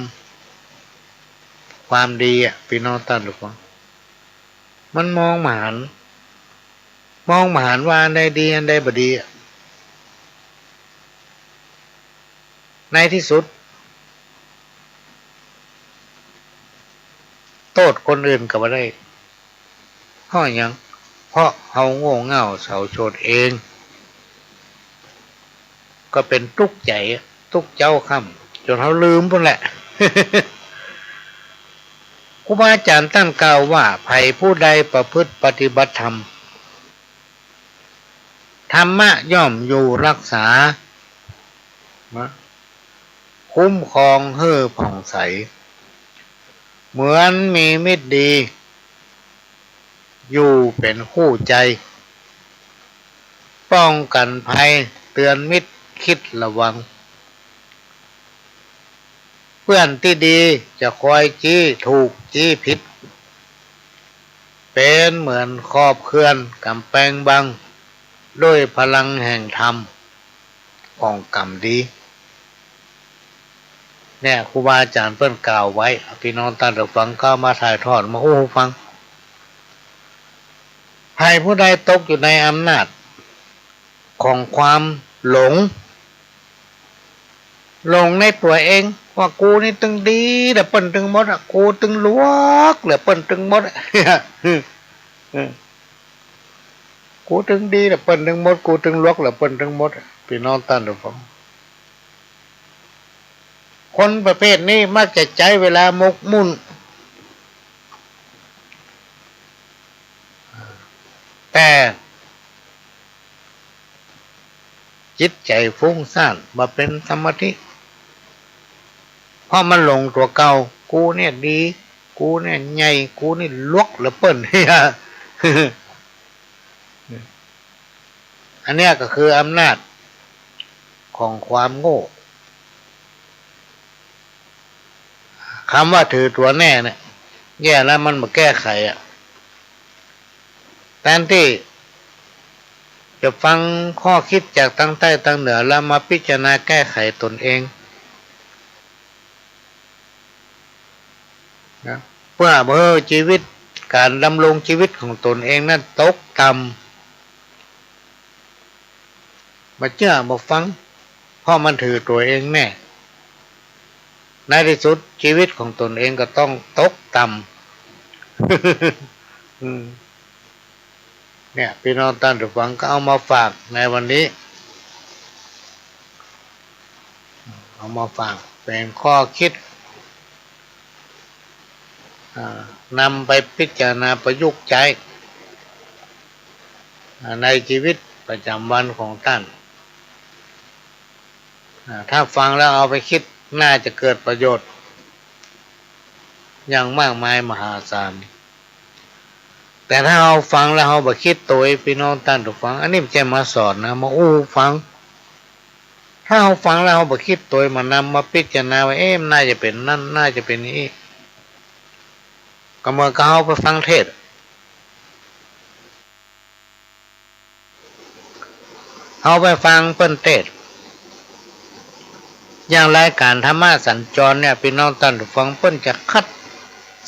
ความดีอะ ปี้น้องต้านผู้ฟัง มันมองบ่หัน มองบ่หันว่าอันใดดี อันใดบ่ดีอะ ในตี้สุด โต้ษคนอื่นก็บ่ได้ เพราะหยัง เพราะเฮาโง่เง่าเศร้าโศกเอง ก็เป๋นตุ๊กข์ใจ๋ ตุ๊กข์เจ๊าค่ำ จ๋นเฮาลืมปู้นแหละ ครูบาอาจ๋ารย์ต้านกล่าวว่า ใผผู้ใดประพฤติปฏิบัติธรรม ธรรมะย่อมอยู่รักษา นะ คุ้มครองหื้อผ่องใส เหมือนมีมิตรดี อยู่เป๋นคู่ใจ ป้องกั๋นภัย เตื๋อนมิตรคิดระวัง เปื้อนตี้ดีจะคอยจี้ถูกจี้ผิด เป๋นเหมือนขอบเขื่อนก๋ำแปงบัง ด้วยพลังแห่งธรรมของก๋ำดี เนี่ย ครูบาอาจ๋ารย์เปิ้นกล่าวไว้ ปี้น้องต้านผู้ฟัง ก็เอามาถ่ายทอดมาอู้ฟัง ใผผู้ใดตกอยู่ในอำนาจของความหลง หลงในตั๋วเอง ว่ากูนี่ตึงดี แต่เปิ้นตึงหมดอะ กูตึงหลวก แต่เปิ้นตึงหมดอะ เออ กูตึงดี แต่เปิ้นตึงหมด กูตึงหลวก แต่เปิ้นตึงหมดอะ ปี้น้องต้านผู้ฟัง คนประเภทนี้มักจะใจ๊เวลาหมกมุ่น แต่จิตใจ๋ฟุ้งซ่าน บ่เป๋นสมาธิ เพราะมันหลงตั๋วเก่า กูเนี่ยดี กูเนี่ยใหญ่ กูนี่หลวกเหลือเปิ้น อันเนี้ยก็คืออำนาจของความโง่ กำว่าถือตั๋วแน่เนี่ย แย่แล้ว มันบ่แก้ไขอะ แตนตี้จะฟังข้อคิดจากตังใต้ตังเหนือ แล้วมาพิจารณาแก้ไขตนเองนะ เปื้อบ่หื้อจีวิต ก๋านดำรงจีวิตของตนเองนั้นตกต่ำ บ่เจื้อบ่ฟัง เพราะมันถือตั๋วเองแน่ ในตี้สุดจีวิตของตนเองก็ต้องตกต่ำ อืม เนี่ย ปี้น้องต้านผู้ฟังก็เอามาฝากในวันนี้ เอามาฝากเป๋นข้อคิด อ่า นำไปพิจารณาประยุกต์ใจ๊ อ่า ในจีวิตประจ๋ำวันของต้าน อ่า ถ้าฟังแล้วเอาไปกึ๊ด น่าจะเกิดประโยชน์ อย่างมากมายมหาศาล แต่ถ้าเฮาฟังแล้วเฮาบ่กึ๊ดตวย ปี้น้องต้านผู้ฟัง อันนี้บ่ใจ้มาสอนนะ มาอู้ฟัง ถ้าเฮาฟังแล้วเฮาบ่กึ๊ดตวย มานำมาพิจารณาว่า เอ๊ะ มันน่าจะเป๋นนั้น น่าจะเป๋นอี้ ก็เหมือนกับเฮาไปฟังเทศน์ เฮาไปฟังเปิ้นเตสน์ อย่างรายก๋านธรรมะสัญจรเนี่ย ปี้น้องต้านผู้ฟัง เปิ้นจะคัด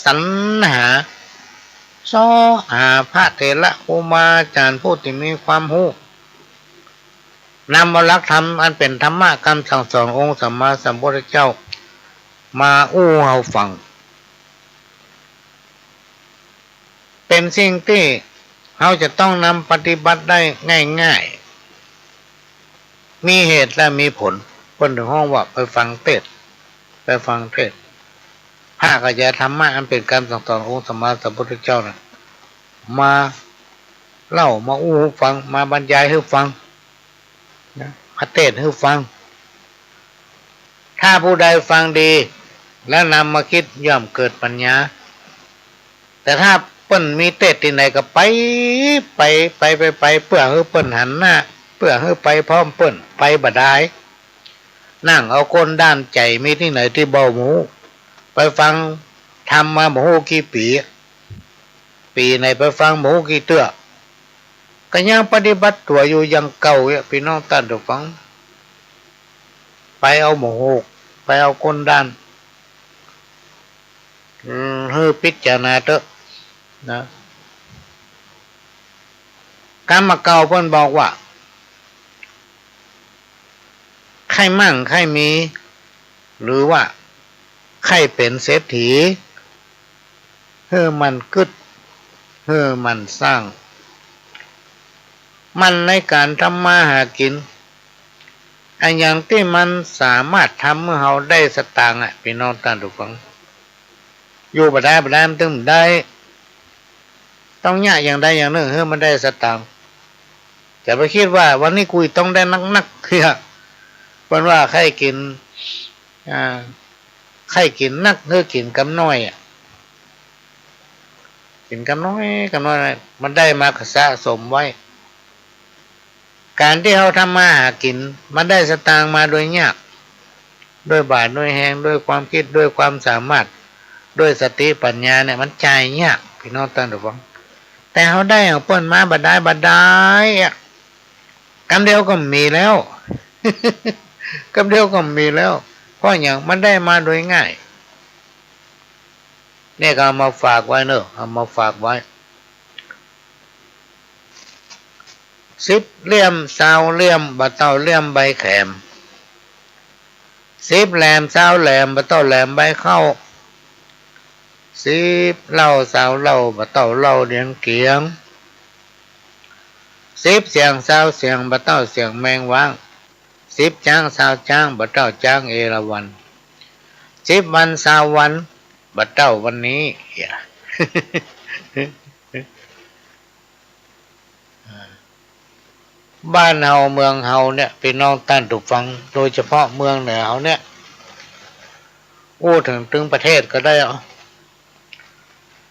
สรรหา เซาะหาพระเถระครูบาอาจ๋ารย์ผู้ตี้มีความฮู้ นำเอาหลักธรรมอันเป๋นธรรมะกำสั่งสอนองค์สัมมาสัมพุทธเจ้า มาอู้หื้อเฮาฟัง เป๋นสิ่งตี้เฮาจะต้องนำปฏิบัติได้ง่ายๆ มีเหตุและมีผล เปิ้นเถิงฮ้องว่าไปฟังเตสน์ ไปฟังเตสน์ พระก็จะธรรมะอันเป๋นกำสั่งสอนองค์สัมมาสัมพุทธเจ้าน่ะ มาเล่า มาอู้หื้อฟัง มาบรรยายหื้อฟัง นะ มาเตสน์หื้อฟัง ถ้าผู้ใดฟังดี แล้วนำมากึ๊ด ย่อมเกิดปัญญา แต่ถ้าเปิ้นมีเตสน์ตี้ไหนก็ไป ไป ไป ไป ไป เปื้อหื้อเปิ้นหันหน้า เปื้อหื้อไปพร้อมเปิ้น ไปบ่ได้ นั่งเอาก้นด้าน ใจ๋มีตี้ไหนตี้บ่ฮู้ ไปฟังธรรมมาบ่ฮู้กี่ปี๋ ปี๋ไหนไปฟังบ่ฮู้กี่เตื้อ ก็ยังปฏิบัติตั๋วอยู่อย่างเก่าเนี่ย ปี้น้องต้านผู้ฟัง ไปเอาบ่ฮู้ ไปเอาก้นด้าน อืม หื้อพิจารณาเต๊อะนะ กำบ่าเก่าเปิ้นบอกว่า ใค่มั่งใค่มี หรือว่าใค่เป๋นเศรษฐี หื้อหมั่นกึ๊ด หื้อหมั่นสร้าง หมั่นในก๋านทำมาหากิ๋น อะหยังตี้มันสามารถทำหื้อเฮาได้สตางค์อะ ปี้น้องต้านผู้ฟัง อยู่บ่ได้บ่ได้ มันตึงบ่ได้ ต้องเยียะอย่างใดอย่างนึ่งหื้อมันได้สตางค์ อย่าไปกึ๊ดว่าวันนี้กูต้องได้นักๆ เตื้อ เปิ้นว่าใค่กิ๋น อ่า ใค่กิ๋นนักหื้อกิ๋นกำน้อยอะ กิ๋นกำน้อยกำน้อย มันได้มาก็สะสมไว้ ก๋านตี้เฮาทำมาหากิ๋น มันได้สตางค์มาโดยยาก ด้วยบ่าด้วยแฮง ด้วยความกึ๊ด ด้วยความสามารถ ด้วยสติปัญญาเนี่ย มันใจ๊ยาก ปี้น้องต้านผู้ฟัง แต่เฮาได้ของเปิ้นมาบ่ได้บ่ได้อะ กำเดียวก็มีแล้ว กำเดียวก็มีแล้ว เพราะหยัง มันได้มาโดยง่าย เนี่ยก็เอามาฝากไว้เนาะ เอามาฝากไว้ สิบเลี่ยมซาวเลี่ยม บ่เต้าเลี่ยมใบแขม สิบแหลมซาวแหลม บ่เต้าแหลมใบเข้า สิบเหล้าซาวเหล้า บ่เต้าเหล้าเดียงเกียง สิบเสียงซาวเสียง บ่เต้าเสียงแมงว้าง สิบจ๊างซาวจ๊าง บ่เต้าจ๊างเอราวัณ สิบวันซาววัน บ่เต้าวันนี้ เหีย บ้านเฮาเมืองเฮาเนี่ย ปี้น้องต้านผู้ฟัง โดยเฉพาะเมืองเหนือเฮาเนี่ย อู้เถิงตึงประเทศก็ได้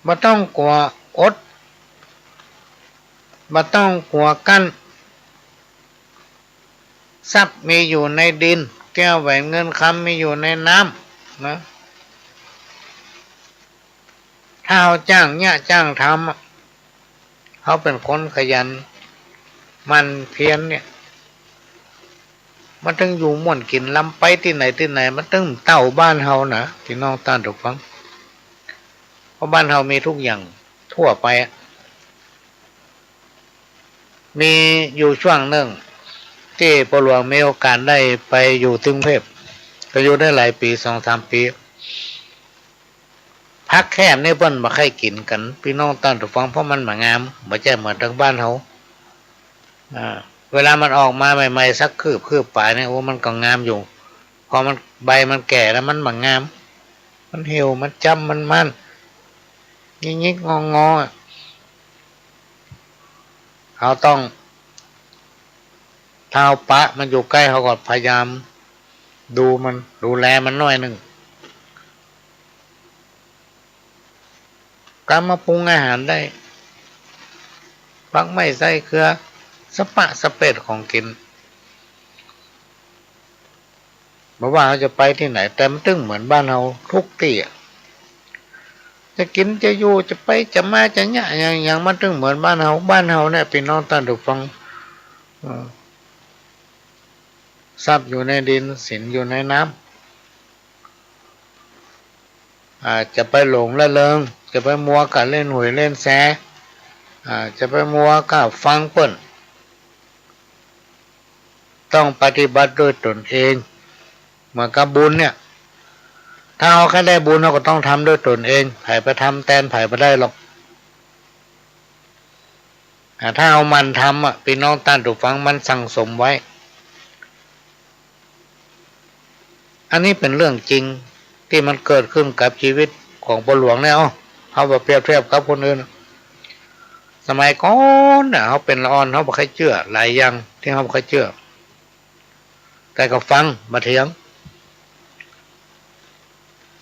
บ่ต้องกั๋วอด บ่ต้องกั๋วกั้น ทรัพย์มีอยู่ในดิน แก้วแหวนเงินคำมีอยู่ในน้ำนะ ถ้าเฮาจ้างเยียะจ้างทำอะ เฮาเป๋นคนขยันหมั่นเพียรเนี่ย มันตึงอยู่ม่วนกิ๋นลำ ไปตี้ไหนตี้ไหน มันตึงเต้าบ้านเฮานะ ปี้น้องต้านผู้ฟัง เพราะบ้านเฮามีทุกอย่างทั่วไปอะ มีอยู่ช่วงนึ่ง ตี้ป้อหลวงมีโอกาสได้ไปอยู่กรุงเทพฯ ก็อยู่ได้หลายปี๋ สองสามปี๋ ผักแคมนี่เปิ้นบ่ใค่กิ๋นกั๋น ปี้น้องต้านผู้ฟัง เพราะมันบ่งาม บ่ใจ้เหมือนตางบ้านเฮา อ่า เวลามันออกมาใหม่ๆ สักคืบ คืบป๋ายนี่ โอ้ มันก็งามอยู่ พอมัน ใบมันแก่แล้วมันบ่งาม มันเหี่ยว มันจ้ำ มันมัน หงิกๆ งอๆ อะ เฮาต้อง ถ้าเฮาปะมันอยู่ใก้ เฮาก็พยายามดูมัน ดูแลมันหน้อยนึ่ง กำมาปรุงอาหารได้ ผักไม้ไส้เกือ สะปะสะเปดของกิ๋น บ่ว่าเฮาจะไปตี้ไหน แต่มันตึงเหมือนบ้านเฮาทุกตี้อะ จะกิ๋นจะอยู่ จะไปจะมา จะเยียะหยังๆ มันตึงเหมือนบ้านเฮา บ้านเฮาเนี่ย ปี้น้องต้านผู้ฟัง เออ ทรัพย์อยู่ในดิน สินอยู่ในน้ำ อ่า จะไปหลงละเริง จะไปมัวก้าเล่นหวยเล่นแซ อ่า จะไปมัวก้าฟังเปิ้น ต้องปฏิบัติด้วยตนเอง เหมือนกับบุญเนี่ย ถ้าเฮาใค่ได้บุญ เฮาก็ต้องทำด้วยตนเอง ใผไปทำแตนใผบ่ได้หรอก อ่า ถ้าเฮาหมั่นทำอะ ปี้น้องต้านผู้ฟัง มันสั่งสมไว้ อันนี้เป๋นเรื่องจริงตี้มันเกิดขึ้นกับจีวิตของป้อหลวงเนี่ย เอ้า เฮาบ่เปรียบเทียบกับคนอื่น สมัยก่อนน่ะ เฮาเป๋นละอ่อน เฮาบ่ใค่เจื้อ หลายอย่างตี้เฮาบ่ใค่เจื้อ แต่ก็ฟัง บ่เถียง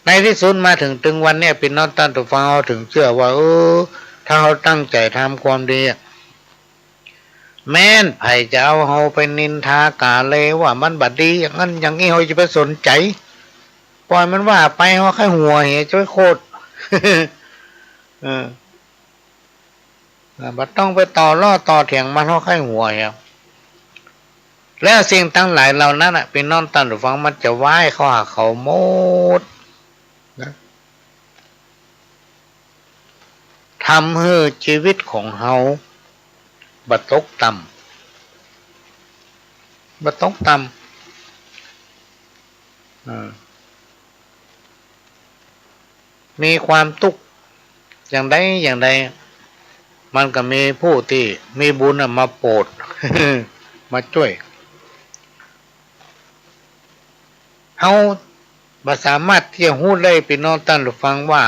ในตี้สุดมาเถิงตึงวันเนี่ย ปี้น้องต้านผู้ฟัง เฮาเถิงเจื้อว่า เออ ถ้าเฮาตั้งใจ๋ทำความดีอะ แม้นใผจะเอาเฮาไปนินทากาเลว่ามันบ่ดี อย่างนั้นอย่างนี้ เฮาจะไปสนใจ๋ ป่อยมันว่าไป เฮาใค่หัวเหีย จะไปโขด เออ อ่า บ่ต้องไปต่อล้อต่อเถียงมัน เฮาใค่หัวเหีย แล้วสิ่งตังหลายเหล่านั้นน่ะ ปี้น้องต้านผู้ฟัง มันจะว่ายเข้าหาเขาหมดนะ ทำหื้อจีวิตของเฮาบ่ตกต่ำ บ่ตกต่ำ อ่า มีความตุ๊กข์อย่างใดอย่างใด มันก็มีผู้ตี้มีบุญน่ะมาโปรด มาจ้วย เฮาบ่สามารถตี้จะฮู้ได้ ปี้น้องต้านผู้ฟัง ว่า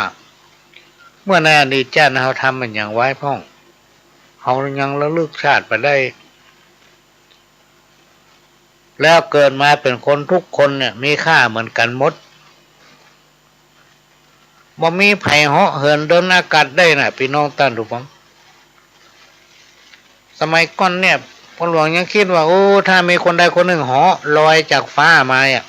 เมื่อในอดีตจ้าติเฮาทำมันหยังไว้พ่อง เฮายังระลึกชาติบ่ได้ แล้วเกิดมาเป๋นคนทุกคนเนี่ยมีค่าเหมือนกั๋นหมด บ่มีใผเหาะเหินเดินอากาศได้น่ะ ปี้น้องต้านผู้ฟัง สมัยก่อนเนี่ย ป้อหลวงยังกึ๊ดว่า โอ้ ถ้ามีคนใดคนนึ่งเหาะลอยจากฟ้ามาอะ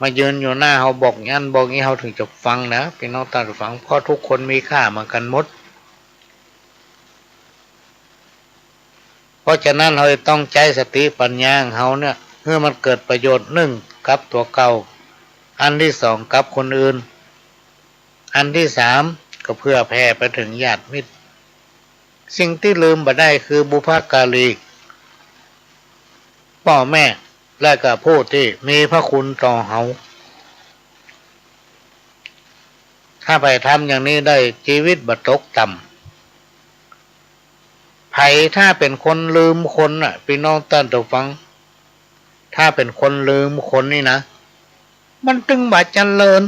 มายืนอยู่หน้าเฮาบอกอย่างนั้นบอกอย่างนี้ เฮาเถิงจะฟังนะ ปี้น้องต้านผู้ฟัง เพราะทุกคนมีค่าเหมือนกั๋นหมด เพราะฉะนั้นเฮาจะต้องใจ๊สติปัญญาของเฮาเนี่ย หื้อมันเกิดประโยชน์ นึ่ง กับตั๋วเก่า อันตี้สอง กับคนอื่น อันตี้สาม ก็เผื่อแผ่ไปเถิงญาติมิตร สิ่งตี้ลืมบ่ได้คือบุพการี ป้อแม่ และก็ผู้ตี้มีพระคุณต่อเฮา ถ้าใผทำอย่างนี้ได้ จีวิตบ่ตกต่ำ ใผถ้าเป๋นคนลืมคนน่ะ ปี้น้องต้านผู้ฟัง ถ้าเป๋นคนลืมคนนี่นะ มันตึงบ่เจริญ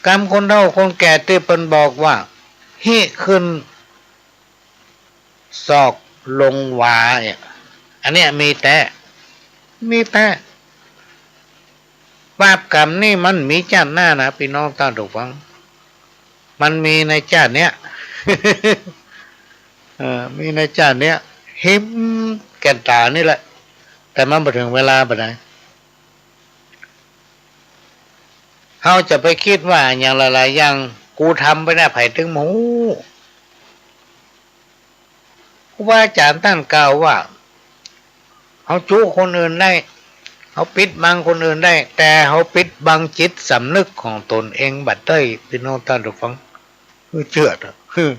กำคนเฒ่าคนแก่ตี้เปิ้นบอกว่า หิขึ้น ซอกลงหวาเนี่ย อันเนี้ยมีแต๊ มีแต๊ บาปกรรมนี่มันมีจ้าดหน้านะ ปี้น้องต้านผู้ฟัง มันมีในจ้าดเนี้ย เออ มีในจ้าดเนี้ย หิมแก่นต๋านี่แหละ แต่มันบ่เถิงเวลาปานใด เฮาจะไปกึ๊ดว่าอย่างหลายๆ อย่าง กูทำไปเนี่ย ใผตึงบ่ฮู้ ครูบาอาจ๋ารย์ต้านกล่าวว่า เฮาจุคนอื่นได้ เฮาปิดบังคนอื่นได้ แต่เฮาปิดบังจิตสำนึกของตนเองบ่ได้ ปี้น้องต้านผู้ฟัง หื้อเจื้อเถาะ หื้อ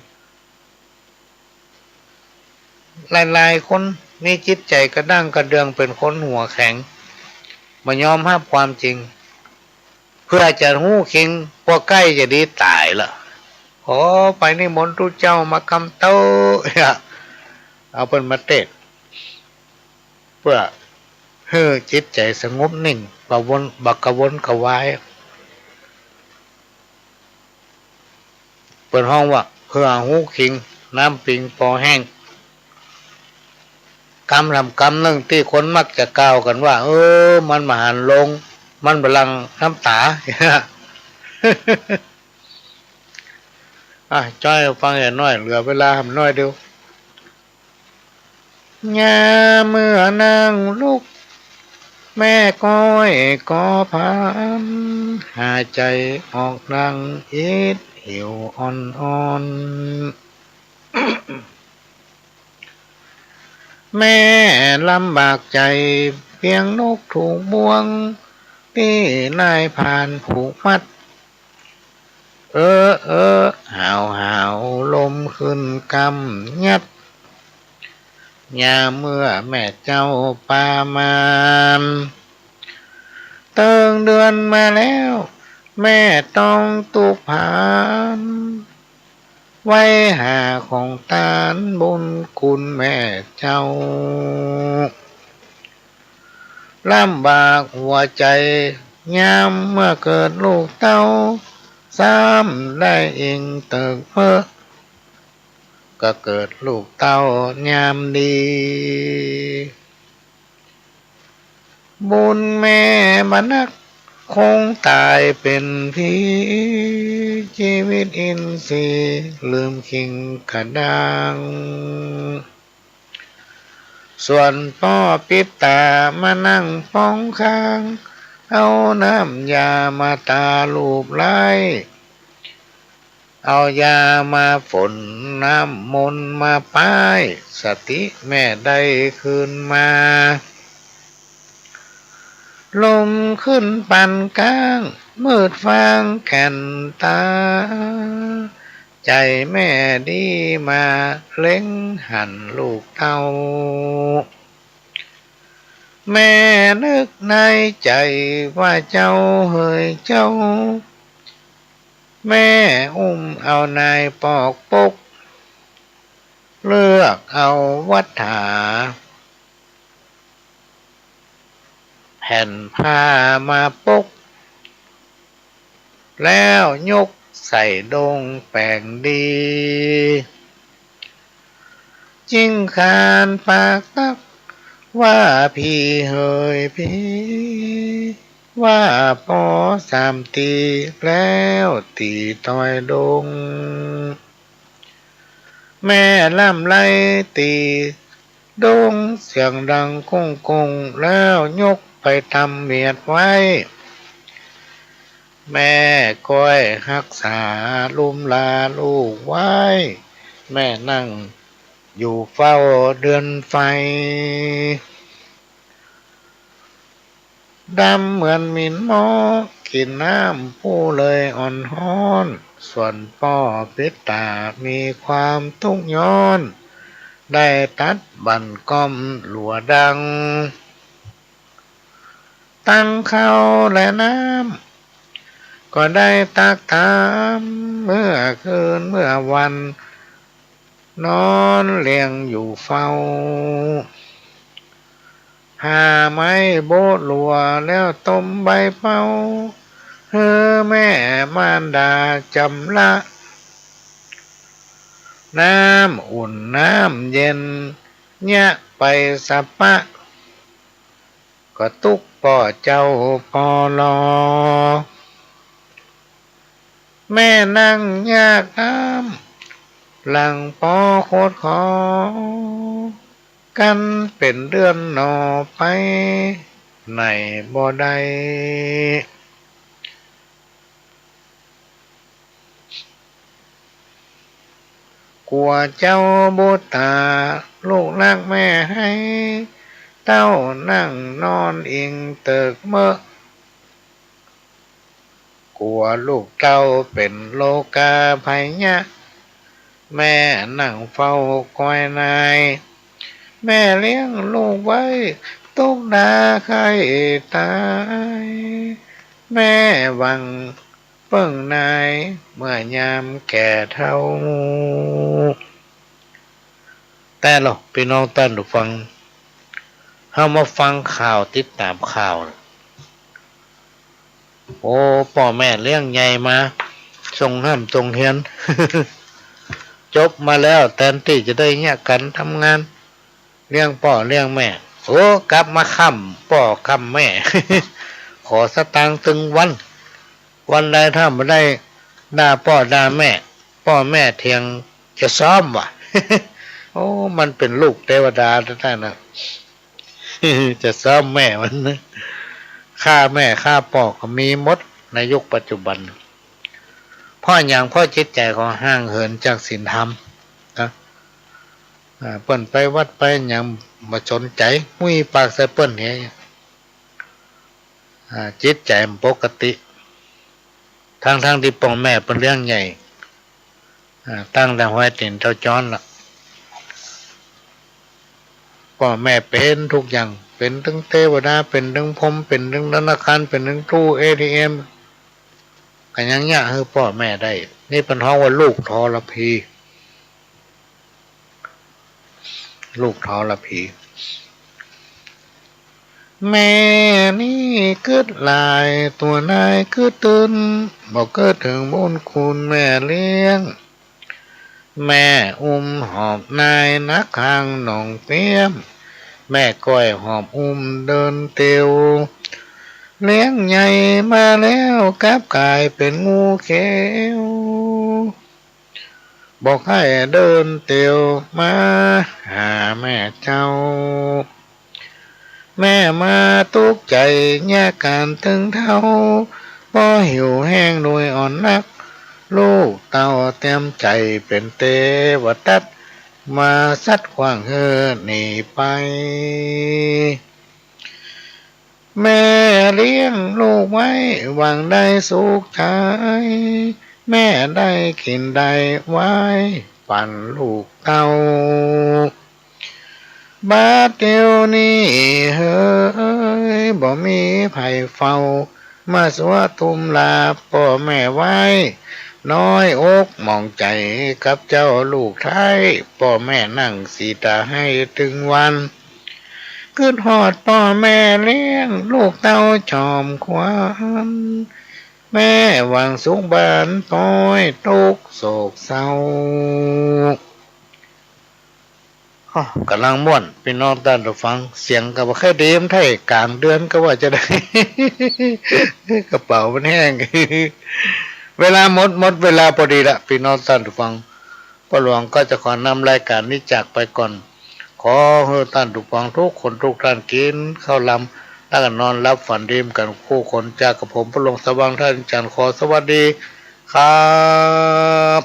หลายๆ คนมีจิตใจ๋กระด้างกระเดื่อง เป๋นคนหัวแข็ง บ่ยอมฮับความจริง เปื้อจะฮู้จริง ปอใก้จะดีต๋ายละ ขอไปนิมนต์ตุ๊เจ้ามากำเต๊อะ เอาเปิ้นมาเตศน์ เปื้อหื้อจิตใจ๋สงบนิ่ง บ่วน บ่กระวนกระวาย เปิ้นฮ้องว่า เปื้อฮู้จริง น้ำปิงปอแห้ง กำลำกำนึ่งตี้คนมักจะกล่าวกั๋นว่า เออ มันบ่หันลง มันบ่หลั่งน้ำต๋า อ่ะ จ้อยฟังแหน้อย เหลือเวลาหำน้อยเดียว ยามเมื่อนั่งลุก แม่ก้อยก็พาม หายใจ๋ออกดังอิดหิวอ่อนๆ แม่ลำบากใจ๋ เปียงนกถูกบ่วง ตี้นายพรานผูกมัด เออเออ หาวหาว ลมขึ้นกำยัด ยามเมื่อแม่เจ้าปามาน เติงเดือนมาแล้ว แม่ต้องตุ๊กพาน ไว้หาของตานบุญคุณแม่เจ้า ลำบากหัวใจ๋ ยามเมื่อเกิดลูกเต้า ซ้ำได้อิงเติกเม้อ ก็เกิดลูกเต้ายามดี บุญแม่บ่นัก คงต๋ายเป๋นผี จีวิตอินทรีย์ ลืมคิงกระด้าง ส่วนป้อปิดต๋ามานั่งป้องข้าง เอาน้ำยามาตาลูบไล้ เอายามาฝน น้ำมนต์มาป้าย สติแม่ได้คืนมา ลมขึ้นปานก้าง มืดฟางแก่นต๋า ใจ๋แม่ดีมา เล็งหันลูกเต้า แม่นึกในใจ๋ว่าเจ้าเหยเจ้า แม่อุ้มเอานายปอกปก เลือกเอาวัตถา แผ่นผ้ามาปก แล้วยกใส่ดงแป๋งดี จึงขานปากตัก ว่าพี่เหยพี่ ว่าป้อสามตี แล้วตี๋ตอยดง แม่ล่ำไล่ตี๋ดง เสียงดังก้งก้ง แล้วยกไปตำเมียดไว้ แม่ก้อยฮักษาลุมลาลูกไว้ แม่นั่งอยู่เฝ้าเดือนไฟ ดำเหมือนหมิ่นหม้อ กิ๋นน้ำผู้เลยอ่อนฮ้อน ส่วนป้อปิดต๋ามีความตุ๊กข์ย้อน ได้ตั๊ดบั่นก้อมหลัวดัง ตังข้าวและน้ำ ก็ได้ตักตาม เมื่อคืนเมื่อวัน นอนเลียงอยู่เฝ้า หาไม้โบ๊ะหลัว แล้วต้มใบเป้า หื้อแม่มารดาจำละ น้ำอุ่นน้ำเย็น เยียะไปสะปะ ก็ตุ๊กป้อเจ้าป้อลอ แม่นั่งยากอ้ำ หลังป้อโคตรคอ กั๋นเป๋นเดือนหนอ ไปไหนบ่ได้ กั๋วเจ้าบุตต๋า ลูกฮักแม่ไฮ เต้านั่งนอนอิงเติกเมอะ กั๋วลูกเต้าเป๋นโรคาพยา แม่นั่งเฝ้าคอยนาย แม่เลี้ยงลูกไว้ ตุ๊กดาใค่ต๋าย แม่หวังเปิ้งนาย เมื่อยามแก่เฒ่า แต๊เล่า ปี้น้องต้านผู้ฟัง เฮามาฟังข่าว ติดต๋ามข่าว โอ้ ป้อแม่เลี้ยงใหญ่มา ส่งฮ่ำส่งเฮียน จบมาแล้ว แตนตี้จะได้เยียะกั๋นทำงาน เลี้ยงป้อเลี้ยงแม่ โอ้ กลับมาค่ำป้อค่ำแม่ ขอสตางค์ตึงวัน วันใดถ้าบ่ได้ด่าป้อด่าแม่ ป้อแม่เถียง จะซ้อมว่ะ โอ้ มันเป๋นลูกเตวดาแต๊ๆ นะ จะซ้อมแม่มันนะ ฆ่าแม่ฆ่าป้อก็มีหมดในยุคปัจจุบัน เพราะหยัง เพราะจิตใจ๋เขาห่างเหินจากศีลธรรมนะ อ่า เปิ้นไปวัดไปหยังบ่สนใจ๋ มุ้ยปากใส่เปิ้นเหีย อ่า จิตใจ๋มันปกติ ทั้งๆ ตี้ป้อแม่เปิ้นเลี้ยงใหญ่ อ่า ตั้งแต่ฮอยตี๋นเต้าจอนละ ป้อแม่เป๋นทุกอย่าง เป๋นตึงเตวดา เป๋นตึงพรหม เป๋นตึงธนาคาร เป๋นตึงตู้เอทีเอ็ม ก็ยังเยียะหื้อป้อแม่ได้ นี่เปิ้นฮ้องว่าลูกทรพี ลูกทรพี แม่นี้กึ๊ดหลาย ตั๋วนายกึ๊ดตื่น บ่กึ๊ดเถิงบุญคุณแม่เลี้ยง แม่อุ้มหอบนายนักข้างหนองเปี๊ยม แม่ก้อยหอบอุ้มเดินเตียว เลี้ยงใหญ่มาแล้วกลับก๋ายเป๋นงูเขียว บ่ใค่เดินเตียวมาหาแม่เจ้า แม่มาตุ๊กใจ๋เยียะก๋านตึงเฒ่า ป้อหิวแห้งโดยอ่อนนัก ลูกเต้าเตียมใจ๋เป๋นเตวทัต มาสัตว์ขว้างหื้อหนีไป แม่เลี้ยงลูกไว้หวังได้สุขใจ๋ แม่ได้กิ๋นได้ไว้ปั๋นลูกเต้า บาดเดี๋ยวนี้เฮย บ่มีใผเฝ้า มาสัวตุ้มลาป้อแม่ไว้ น้อยอกหมองใจ๋กับเจ้าลูกไท้ ป้อแม่นั่งสีต๋าไห้ตึงวัน กึ๊ดฮอดป้อแม่เลี้ยง ลูกเต้าจอมขวัญ แม่หวังสุขบานป๊อย ตุ๊กข์โศกเศร้า อ้อ ก๋ำลังม่วน ปี้น้องต้านผู้ฟัง เสียงก็บ่ใค่ดี มันไท้ก๋างเดือนก็ว่าจะได้ กระเป๋ามันแห้ง เวลาหมด หมดเวลาพอดีละ ปี้น้องต้านผู้ฟัง ป้อหลวงก็จะขอนำรายก๋านนี้จากไปก่อน ขอหื้อต้านผู้ฟังทุกคนทุกท่านกิ๋นข้าวลำ แล้วก็นอนหลับฝันดีกั๋นกู้คน จากกับผมป้อหลวงสว่างธาตุจันทร์ ขอสวัสดี ครับ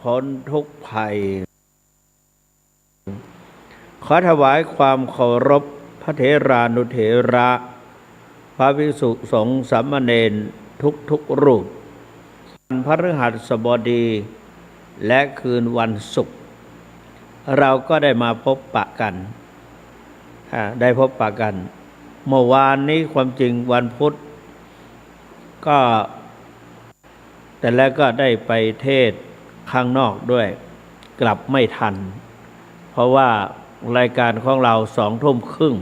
พ้นทุกข์ภัย ขอถวายความเคารพพระเถรานุเถระ พระภิกษุสงฆ์สามเณรทุกๆรูป วันพฤหัสบดี และคืนวันศุกร์ เราก็ได้มาพบปะกัน อ่า ได้พบปะกัน เมื่อวานนี้ความจริงวันพุธ ก็ แต่แล้วก็ได้ไปเทศน์ข้างนอกด้วย กลับไม่ทัน เพราะว่ารายการของเราสองทุ่มครึ่ง